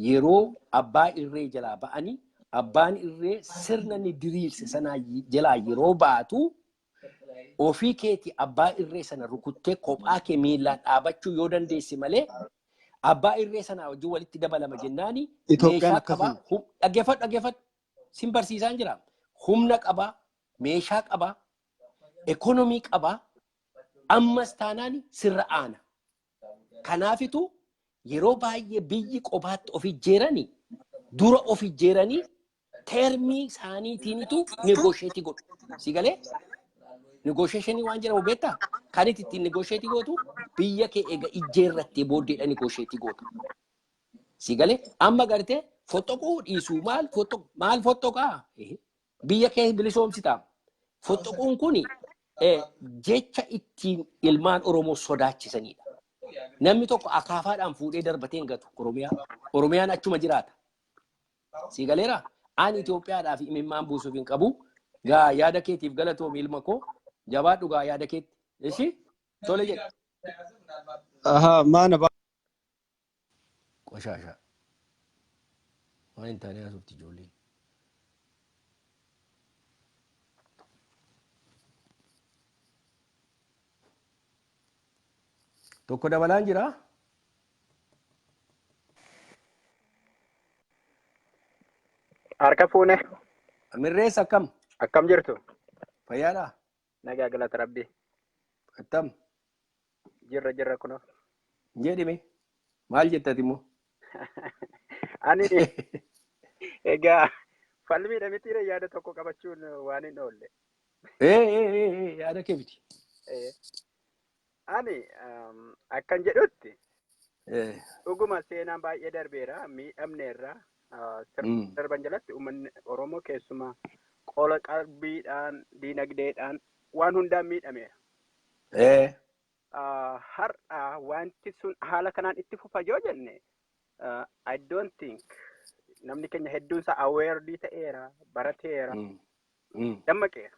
yeroo abbaa irree jalaa ba'anii, abbaan irree sirna ni diriirse sanaa jalaa yeroo baatu, ofii keeti abbaa irree sana rukuttee kophaa kee miillaan dhaabachuu yoo dandeesse malee, abbaa irree sanaa wajjin walitti dabalama jennaani Itoophiyaan meeshaa qabaa. Akkasuma. Dhaggeeffadhu, dhaggeeffadhu, sin barsiisaan jira. Humna qabaa, meeshaa qabaa, ekonomii qabaa, ammas taanaan sirra aana. Kanaafitu yeroo baay'ee biyyi qobaatti of ijjeeranii, dura of ijjeeranii, termii isaaniitiinitu negotiate godhu. Si galee? Negotiationii waan jedhamu beektaa? Kan itti ittiin negotiate gootu biyya kee eega ijjeerrattee booddeedha negotiate gootu. Si galee? Amma gartee foxoquu dhiisuu, maal foxoqu, maal foxoqaa? Biyya kee bilisoomsitaa. Foxoquun kuni jecha ittiin ilmaan Oromoo sodaachisanidha. Namni tokko akaafaadhaan fuudhee darbatee hin gatu Oromiyaa. Oromiyaan achuma jiraata. Si galeera? Ani Itoophiyaadhaaf imimmaan buusuuf hin qabu. Gaa yaada keetiif galatoomi, ilma koo. Jabaadhu gaa yaada keetti. Ishi? Tole jedhe. Ahaa, maana. Qoshaashaa. Waan hin taane haasofti ijoolleen. Tokko dabalaan jira. Harka fuune. Mirreessa, akkam? Akkam jirtu? Fayyaadhaa? Nagaa, galata Rabbii. Attam? Jirra, jirra kunoo. Jedhime. Maal jettati immoo? Ani egaa falmiidha mitiire, yaada tokko qabachuun waan hin oolle. Ee, yaada kee miti. Ani akkan jedhutti dhuguma seenaan baay'ee darbeera, miidhamneerra. Sirna darban jalatti uummanni Oromoo keessumaa qola qalbiidhaan, diinagdeedhaan, waan hundaan miidhameera. Har'a wanti sun haala kanaan itti fufa yoo jenne, I don't think. Namni keenya hedduun isaa aware ta'eera, barateera, dammaqeera.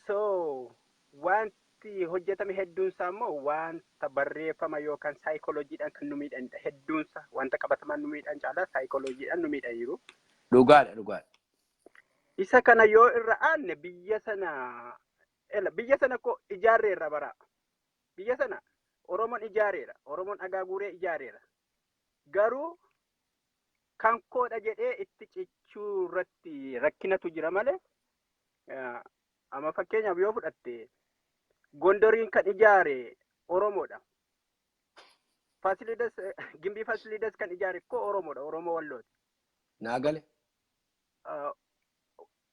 So wanti hojjetame hedduun isaa immoo wanta barreeffama yookaan saayikolojiidhaan kan nu miidhanidha. Hedduun isaa wanta qabatamaan nu miidhan caalaa saayikolojiidhaan nu miidhaniiru. Dhugaadha, dhugaadha. Isa kana yoo irra aanne, biyya sana ela biyya sana ko ijaarreerra bara. Biyya sana Oromoon ijaareera. Oromoon dhagaa guuree ijaareera. Garuu kan koodha jedhee itti cichuu irratti rakkinatu jira malee, amma fakkeenyaaf yoo fudhatte, Gondoriin kan ijaare Oromoodha. Faasilidas, gimbii Faasilidas kan ijaare koo Oromoodha. Oromoo Wallooti. Naa gale.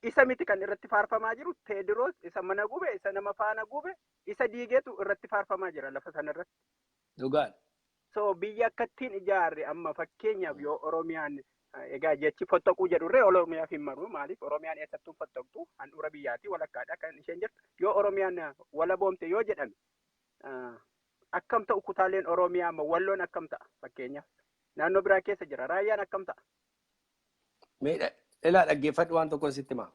Isa miti kan irratti faarfamaa jiru. Teediroos isa mana gube, isa nama faana gube, isa diigeetu irratti faarfamaa jira lafa sana irratti. Dhugaadha. So biyya akkattiin ijaarre, amma fakkeenyaaf yoo Oromiyaan, egaa jechi fottoquu jedhurree Oromiyaaf hin maru. Maaliif? Oromiyaan eessattuu fottoqxu? Handhuura biyyaati, walakkaadha kan isheen jirtu. Yoo Oromiyaan walaboomte yoo jedhame, akkam ta'u kutaaleen Oromiyaa? Amma Walloon akkam ta'a? Fakkeenyaaf naannoo biraa keessa jira, Raayyaan akkam ta'a? Mee ilaa, dhaggeeffadhu, waan tokko sitti himaa.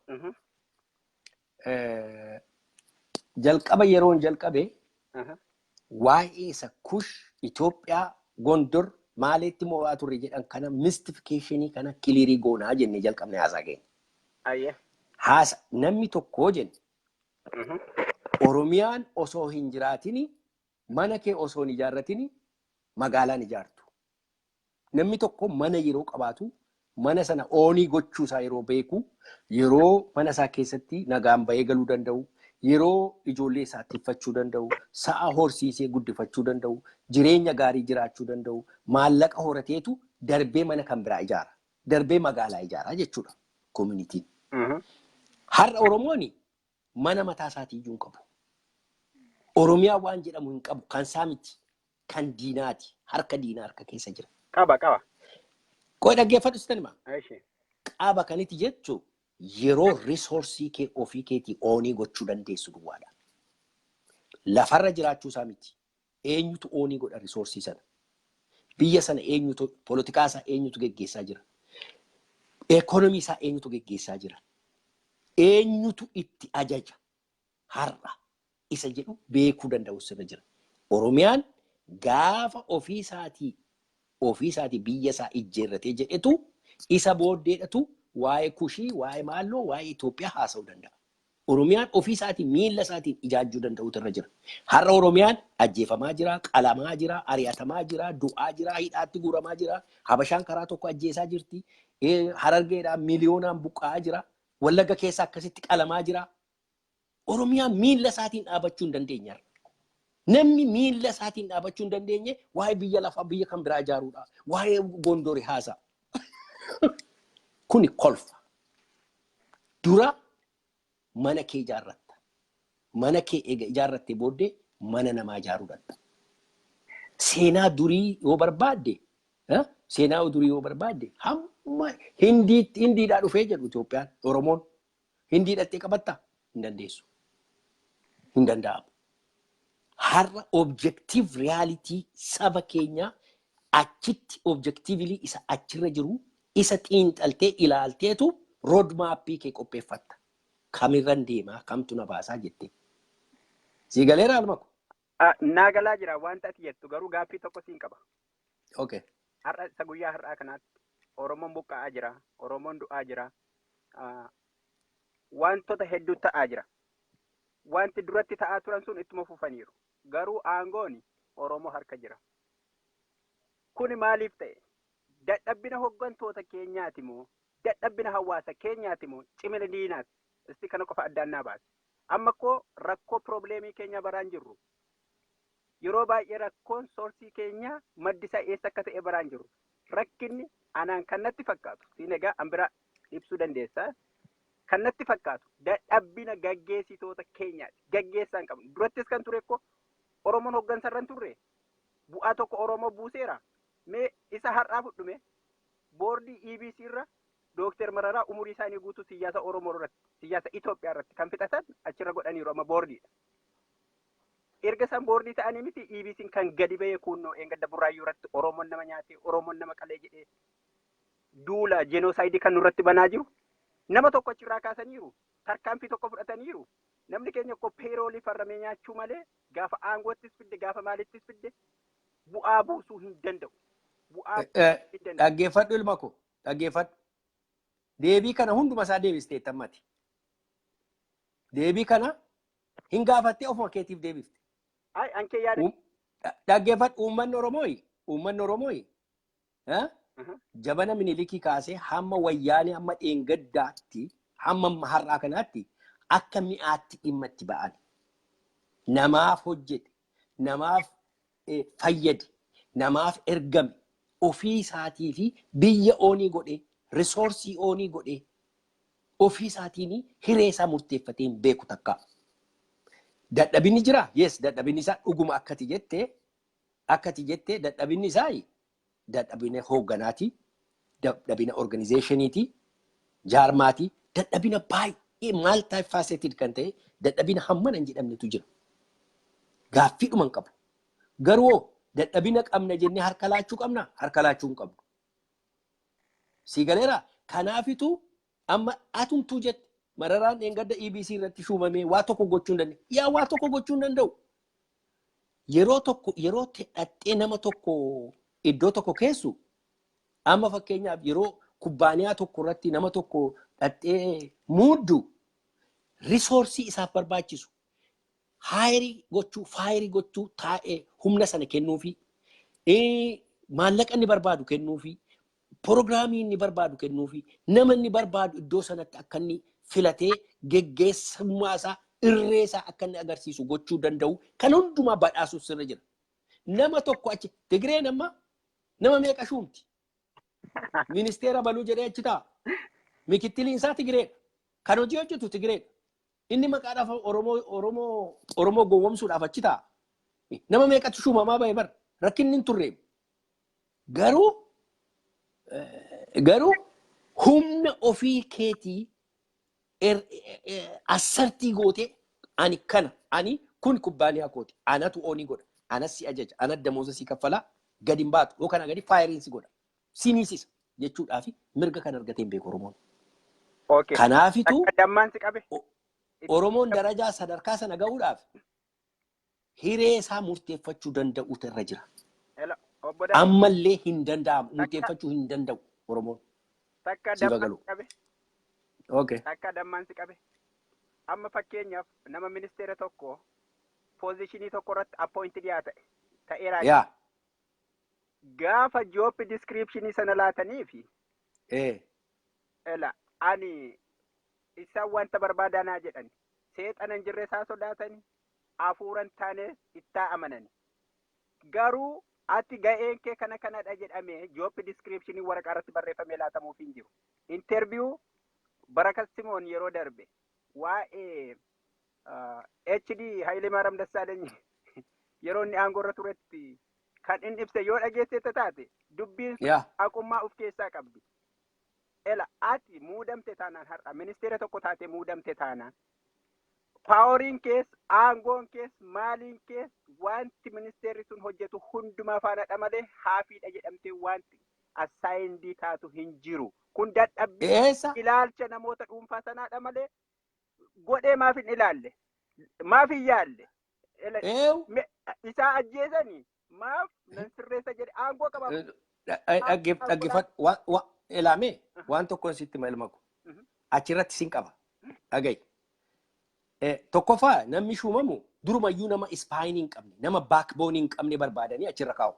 Jalqaba yeroon jalqabe waa'ee isa Kush, Itoophiyaa, Gondor maalitti mo'aa turre jedhan kana, mystificationii kana clear goonaa jennee jalqabne haasaa keenya. Haasa namni tokko jenne, Oromiyaan osoo hin jiraatini, mana kee osoo hin ijaarratini magaalaan ijaartu. Namni tokko mana yeroo qabaatu, mana sana own gochuusaa yeroo beeku, yeroo mana isaa keessatti nagaan bahee galuu danda'u, yeroo ijoollee isaa tiffachuu danda'u, sa'a horsiisee guddifachuu danda'u, jireenya gaarii jiraachuu danda'u, maallaqa horateetu darbee mana kan biraa ijaara. Darbee magaalaa ijaaraa jechuudha communityn. Har'a Oromoon mana mataa isaatii iyyuu hin qabu. Oromiyaa waan jedhamu hin qabu. Kan isaa miti. Kan diinaati. Harka diinaa harka keessa jira. Qaba, qaba. Qoy, dhaggeeffadhu, sitan hima. Eshi. Qaba kan itti jechu yeroo resource kee ofii keetii own gochuu dandeessu duwwaadha. Lafarra jiraachuu isaa miti. Eenyutu own godha resource sana? Biyya sana eenyutu, poolitikaa isaa eenyutu geggeessaa jira? Ekonomii isaa eenyutu geggeessaa jira? Eenyutu itti ajaja har'a? Isa jedhu beekuu danda'u sirra jira. Oromiyaan gaafa ofii isaatii biyya isaa ijjeerratee jedhetu isa booddeedhatu waa'ee Kushii, waa'ee maalloo, waa'ee Itoophiyaa haasa'uu danda'a. Oromiyaan ofii isaatii miilla isaatiin ijaajjuu danda'utu irra jira. Har'a Oromiyaan ajjeefamaa jira, qalamaa jira, ari'atamaa jira, du'aa jira, hidhaatti guuramaa jira. Habashaan karaa tokko ajjeesaa jirti. Harargeedhaan miliyoonaan buqqa'aa jira. Wallagga keessa akkasitti qalamaa jira. Oromiyaan miilla isaatiin dhaabachuu hin dandeenye. Namni miilla isaatiin dhaabachuu hin dandeenye waa'ee biyya lafaa biyya kan biraa ijaaruudha. Waa'ee Gondori haasa'a. Kuni kolfa. Dura mana kee ijaarratta. Mana kee eega ijaarrattee booddee mana namaa ijaaruu danda'a. Seenaa durii yoo barbaadde, seenaa durii yoo barbaadde, hamma Hindiitti, Hindiidhaa dhufee jedhu Itoophiyaan, Oromoon. Hindii dhattee qabattaa? Hin dandeessu. Hin danda'amu. Har'a objective reality saba keenyaa achitti objectively isa achirra jiru isa xiinxaltee ilaalteetu road mapii kee qopheeffatta. Kamirran deemaa, kamtu na baasaa jettee. Sii galeera, alma ko? Naa galaa jira wanta ati jettu, garuu gaaffii tokko siin qaba. Okay. Har'a isa guyyaa har'aa kanaatti Oromoon buqqa'aa jira, Oromoon du'aa jira, wantoota hedduu ta'aa jira. Wanti duratti ta'aa turan sun ittuma fufaniiru. Garuu aangoon Oromoo harka jira. Kuni maaliif ta'e? Dadhabbina hooggantoota keenyaati moo, dadhabbina hawaasa keenyaati moo, cimina diinaati? Isti kana qofa addaan naa baase. Amma koo rakkoo problemii keenya baraan jirru. Yeroo baay'ee rakkoon sourceii keenya maddi isaa eessa akka ta'e baraan jiru. Rakkinni anaan kan natti fakkaatu, siin egaa an bira ibsuu dandeessaa. Kan natti fakkaatu dadhabbina gaggeessitoota keenyaati. Gaggeessaa hin qabnu. Durattis kan ture koo Oromoon hooggansa irra hin turre. Bu'aa tokko Oromoo buuseera. Mee isa har'aa fudhume, boordii EBC irra Dookter Mararaa umurii isaanii guutuu siyaasa Oromoo irratti, siyaasa Itoophiyaa irratti kan fixatan achirra godhaniiru, amma boordiidha. Erga isaan boordii ta'anii miti EBC'n kan gadi bahee kunnoo eengadda Burraayyuu irratti Oromoon nama nyaatee, Oromoon nama qalee jedhee duula genocideii kan nurratti banaa jiru. Nama tokko achirraa kaasaniiru. Tarkaanfii tokko fudhataniiru. Namni keenya koo payrollii farramee nyaachuu malee gaafa aangoottis fidde, gaafa maalittis fidde bu'aa buusuu hin danda'u. Bu'aa hin danda'u. Dhaggeeffadhu, ilma koo, dhaggeeffadhu. Deebii kana hunduma isaa deebisteetta ammati. Deebii kana hin gaafattee, ofuma keetiif deebifte. Ay, ankee yaada. Dhaggeeffadhu, uummanni Oromooyi jabana Minilikii kaasee hamma Wayyaanee, hamma dheengaddaatti, hamma har'aa kanaatti akka mi'aatti dhimma itti ba'an. Namaaf hojjete, namaaf fayyade, namaaf ergame, ofii isaatii fi biyya ownii godhee, resourceii ownii godhee, ofii isaatiin hiree isaa murteeffatee hin beeku takka. Dadhabinni jira? Yes, dadhabinni isaa dhuguma akkati jette dadhabinni isaa dadhabina hoogganaati, dadhabina organizationiiti, jaarmaati, dadhabina baay'ee multifaceted kan ta'e, dadhabina hammana hin jedhamnetu jira. Gaaffiidhuma hin qabu. Garuu dadhabina qabna jennee harka laachuu qabna? Harka laachuu hin qabnu. Sii galeera? Kanaafitu amma atumtuu jette, Mararaan dheengadda EBC irratti shuumamee waa tokko gochuu hin danda'u. Yaa, waa tokko gochuu hin danda'u. Yeroo tokko yeroo dhaxxee nama tokko iddoo tokko keessu, amma fakkeenyaaf yeroo kubbaaniyaa tokko irratti nama tokko dhaxxee muuddu, resourceii isaaf barbaachisu hireii gochuu, fireii gochuu, taa'ee humna sana kennuufi, maallaqa inni barbaadu kennuufi, programii inni barbaadu kennuufi, nama inni barbaadu iddoo sanatti akka inni filatee geggeessummaa isaa, irree isaa akka inni agarsiisu gochuu danda'u kan hundumaa badhaasuuf sirra jira. Nama tokko achi Tigreen amma nama meeqa shuumti? Ministeera baluu jedhee achi taa'a. Mikittiliin isaa Tigreedha. Kan hojii hojjetu Tigreedha. Inni maqaadhaaf Oromoo gowwomsuudhaaf achi taa'a. Nama meeqatu shuumamaa bahe bara? Rakkinni hin turre. Garuu humna ofii keetii assertii gootee, ani kana, ani kun kubbaaniyaa kooti, anatu ownii godha, anas si ajaja, ana damooza si kaffalaa, gadi hin baatu, yoo kana gadi fireiin si godha, siniisisa jechuudhaaf mirga kan argatee hin beeku Oromoon. Kanaafitu Dammaan si qabe. Oromoon darajaa sadarkaa sana ga'uudhaaf Hiree isaa murteeffachuu danda'utu irra jira. Ela, obbo Daawit, Ammallee hin danda'amu. Takka Murteeffachuu hin danda'u Oromoon. Takka Siif dammaan galu. si qabe. Okay. Takka dammaan si qabe. Amma fakkeenyaaf nama ministeera tokko position tokko irratti appointed yaa ta'e ta'eeraa Yaa. gaafa job description sana laatanii fi ela ani isaan wanta barbaadanaa jedhan, seexana hin jirre isaa sodaatani, hafuuran taane ittaa amanani. Garuu ati ga'een kee kana kanadha jedhamee job description waraqaa irratti barreeffamee laatamuuf hin jiru. Interview Barakat Simoon yeroo darbe waa'ee HD Hayilee Maariyaam Dassaalany yeroo inni aangoo irra turetti kan inni ibse yoo dhageessite taate, dubbiin sun haqummaa of keessaa qabdi. Ela, ati muudamte taanaan, har'a ministeera tokko taate muudamte taanaan, poweriin kees, aangoon kees, maaliin kees, wanti ministeerri sun hojjetu hundumaa faanadha malee haafiidha jedhamtee wanti assigned taatu hin jiru. Kun dadhabbii Eessa? ilaalcha namoota dhuunfaa sanaadha malee godhee maaf hin ilaalle? Maaf hin yaalle? Ela, Eew. isaa ajjeesanii maaf nan sirreessa jedhe aangoo qaba. Dhaggeeffadhu. Ilaamee waan tokkoon sitti hima, ilma ko. Achirratti sin qaba. Dhaga'i. Tokkoffaa, namni shuumamu durumayyuu nama spine hin qabne, nama backbone hin qabne barbaadanii achirra kaa'u.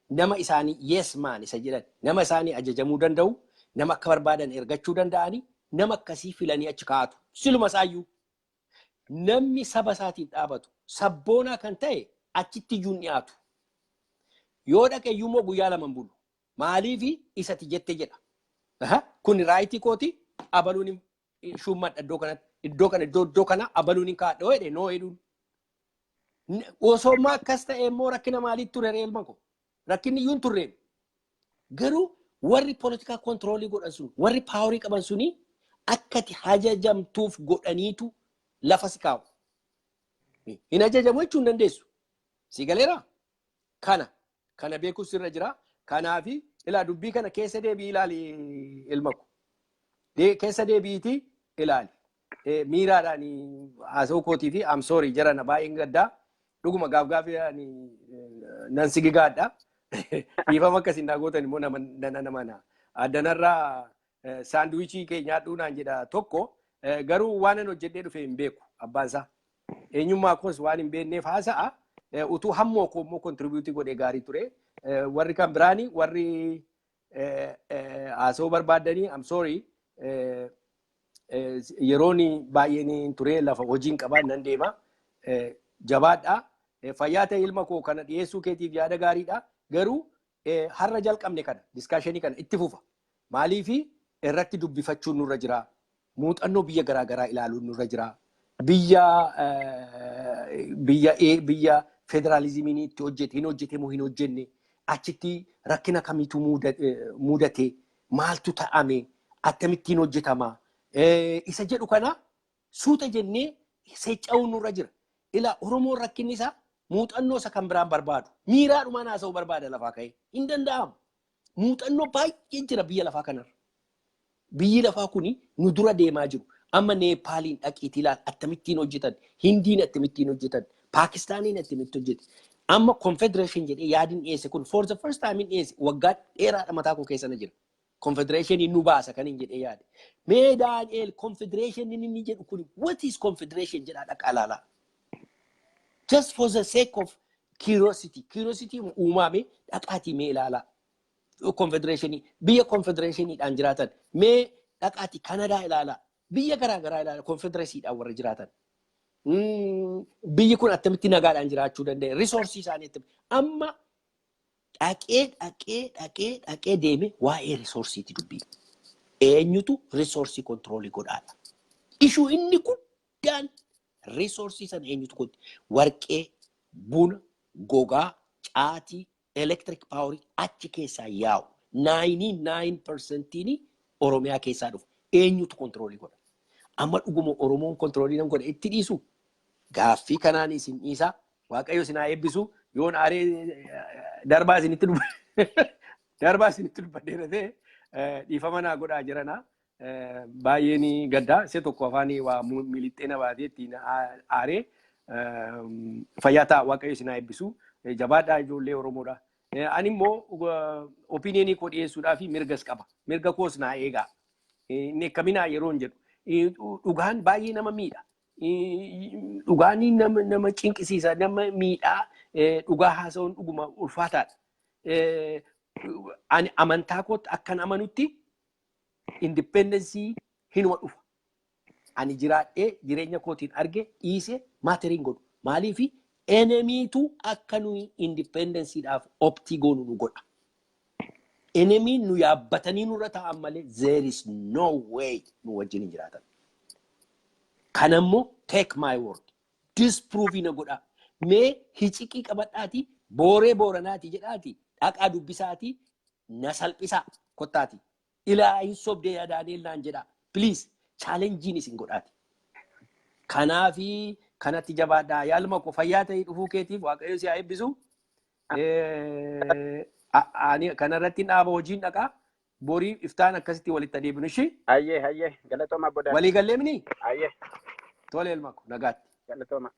Nama isaanii yes man isa jedhan, nama isaanii ajajamuu danda'u, nama akka barbaadan ergachuu danda'anii, nama akkasii filanii achi kaa'atu. Siluma isaayyuu. Namni saba isaatiif dhaabatu, sabboonaa kan ta'e achitti iyyuu hin dhiyaatu. Yoo dhaqe iyyuu immoo guyyaa 2 hin bulu. Maaliifi isati jette jedha. Kun right kooti, abaluun hin shuummadha iddoo kanatti. Iddoo kana, iddoo iddoo kana abaluun hin kaadha jedhe noo jedhuun. Osoo immoo akkas ta'e immoo rakkina maaliitu ture ree, ilma ko? Rakkinni iyyuu hin turre. Garuu warri poolitikaa control godhan sun, warri power qaban suni akkati ajajamtuuf godhaniitu lafa si kaa'u. Hin ajajamu jechuu hin dandeessu. Si galeera? Kana beekuus sirra jira. Kanaafi ilaa, dubbii kana keessa deebii ilaali, ilma ko. Keessa deebiitii ilaali. Miiraadhaan haasa'uu kootii fi I'm sorry, jarana, baay'een gaddaa. Dhuguma gaaf gaafii ani nan si gigaadha. Dhiifama akkasiin naa gootan immoo nama nana nama na. Addanarraa sandwich kee nyaadhuu naan jedha tokko, garuu waan an hojjedhee dhufe hin beeku abbaan isaa. Eenyummaa koos waan hin beekneef haasa'a. Utuu hammoo koo immoo contribute godhee gaarii ture. Warri kan biraani, warri haasa'uu barbaadanii, I'm sorry. Yeroon baay'een ture, lafa hojiin qabaa nan deema. Jabaadha. Fayyaa ta'e, ilma koo, kana dhiyeessuu keetiif yaada gaariidha. Garuu har'a jalqabne kana, discussion kana itti fufa. Maaliifi irratti dubbifachuun nurra jira. Muuxannoo biyya garaagaraa ilaaluun nurra jira. Biyya federaalizimiin itti hojjete, hin hojjete moo hin hojjenne, achitti rakkina kamiitu mudate, maaltu ta'ame, akkamittiin hojjetama isa jedhu kana suuta jennee secca'uun nurra jira. Ilaa, Oromoon rakkinni isaa muuxannoo isa kan biraan barbaadu. Miiraadhumaan haasa'uu barbaada lafaa ka'ee. Hin danda'amu. Muuxannoo baay'ee jira biyya lafaa kanarra. Biyyi lafaa kuni nu dura deemaa jiru. Amma Neepaaliin dhaqiitii ilaal, akkamittiin hojjetan. Hindiin akkamittiin hojjetan. Paakistaaniin akkamitti hojjete. Amma confederation jedhee yaadin dhiyeesse kun for the first time hin dhiyeesse, waggaa dheeraadha mataa koo keessa na jira. Confederation nu baasa kan hin jedhee yaade. Mee Daani'el, confederation inni jedhu kun, what is confederation jedhaa dhaqaa ilaalaa. Just for the sake of curiosity. Curiosity uumame, dhaqaatii mee ilaalaa. Confederation, biyya confederationiidhaan jiraatan mee dhaqaatii Kanadaa ilaalaa. Biyya garaa garaa ilaalaa, confederatiidhaan warra jiraatan. Biyyi kun attamitti nagaadhaan jiraachuu danda'e? Resource isaanii attamitti? Amma dhaqee dhaqee dhaqee dhaqee deeme waa'ee resourceiiti dubbii. Eenyutu resource control godhaadha? Issue inni guddaan resource sana eenyutu godhe? Warqee, buna, gogaa, caatii, electric power achi keessaa yaa'u. 99%iin Oromiyaa keessaa dhufa. Eenyutu control godha? Amma dhuguma Oromoon control nan godha itti dhiisu. Gaaffii kanaan isin dhiisaa. Waaqayyo isin haa eebbisu. Yoon aaree darbaa isinitti dubbadheera ta'e dhiifama naa godhaa jiranaa. Baay'een gaddaa. Isa tokko afaan waa milixxee na baatee ittiin aaree. Fayyaa ta'a, Waaqayyo isin haa eebbisu. Jabaadhaa, ijoollee Oromoodha. Ani immoo opinionii koo dhiyeessuudhaaf mirgas qaba. Mirga koos naa eegaa. Inni akkaminaa yeroo hin jedhu. Dhugaan baay'ee nama miidha. Dhugaan nama cinqisiisa, nama miidhaa. Dhugaa haasa'uun dhuguma ulfaataadha. Ani amantaa kootti akkan amanutti independence hinuma dhufa. Ani jiraadhee jireenya kootiin arge dhiise matter hin godhu. Maaliifi enemytu akka nuyi independencedhaaf opt goonu nu godha. Enemyn nu yaabbatanii nurra taa'an malee there is no way nu wajjin hin jiraatan. Kanammoo take my word. Disprove na godha. Mee hiciqii qabadhaati, booree booranaati jedhaati, dhaqaa dubbisaati, na salphisaa kottaati. Ilaa, hin sobdee yaadaaneel naan jedhaa. Please, challengeiin isin godhaati. Kanaafi kanatti jabaadhaa. Yaaluma koo, fayyaa ta'ii, dhufuu keetiif Waaqayyo si haa eebbisu. Ani kanarratti dhaaba, hojiin dhaqaa. Borii iftaan akkasitti walitti adeemnu ishii. Hayyee, hayyee, galatooma bodaa. Walii galleemni? Hayyee. Tole, ilma koo, nagaatti. Galatooma.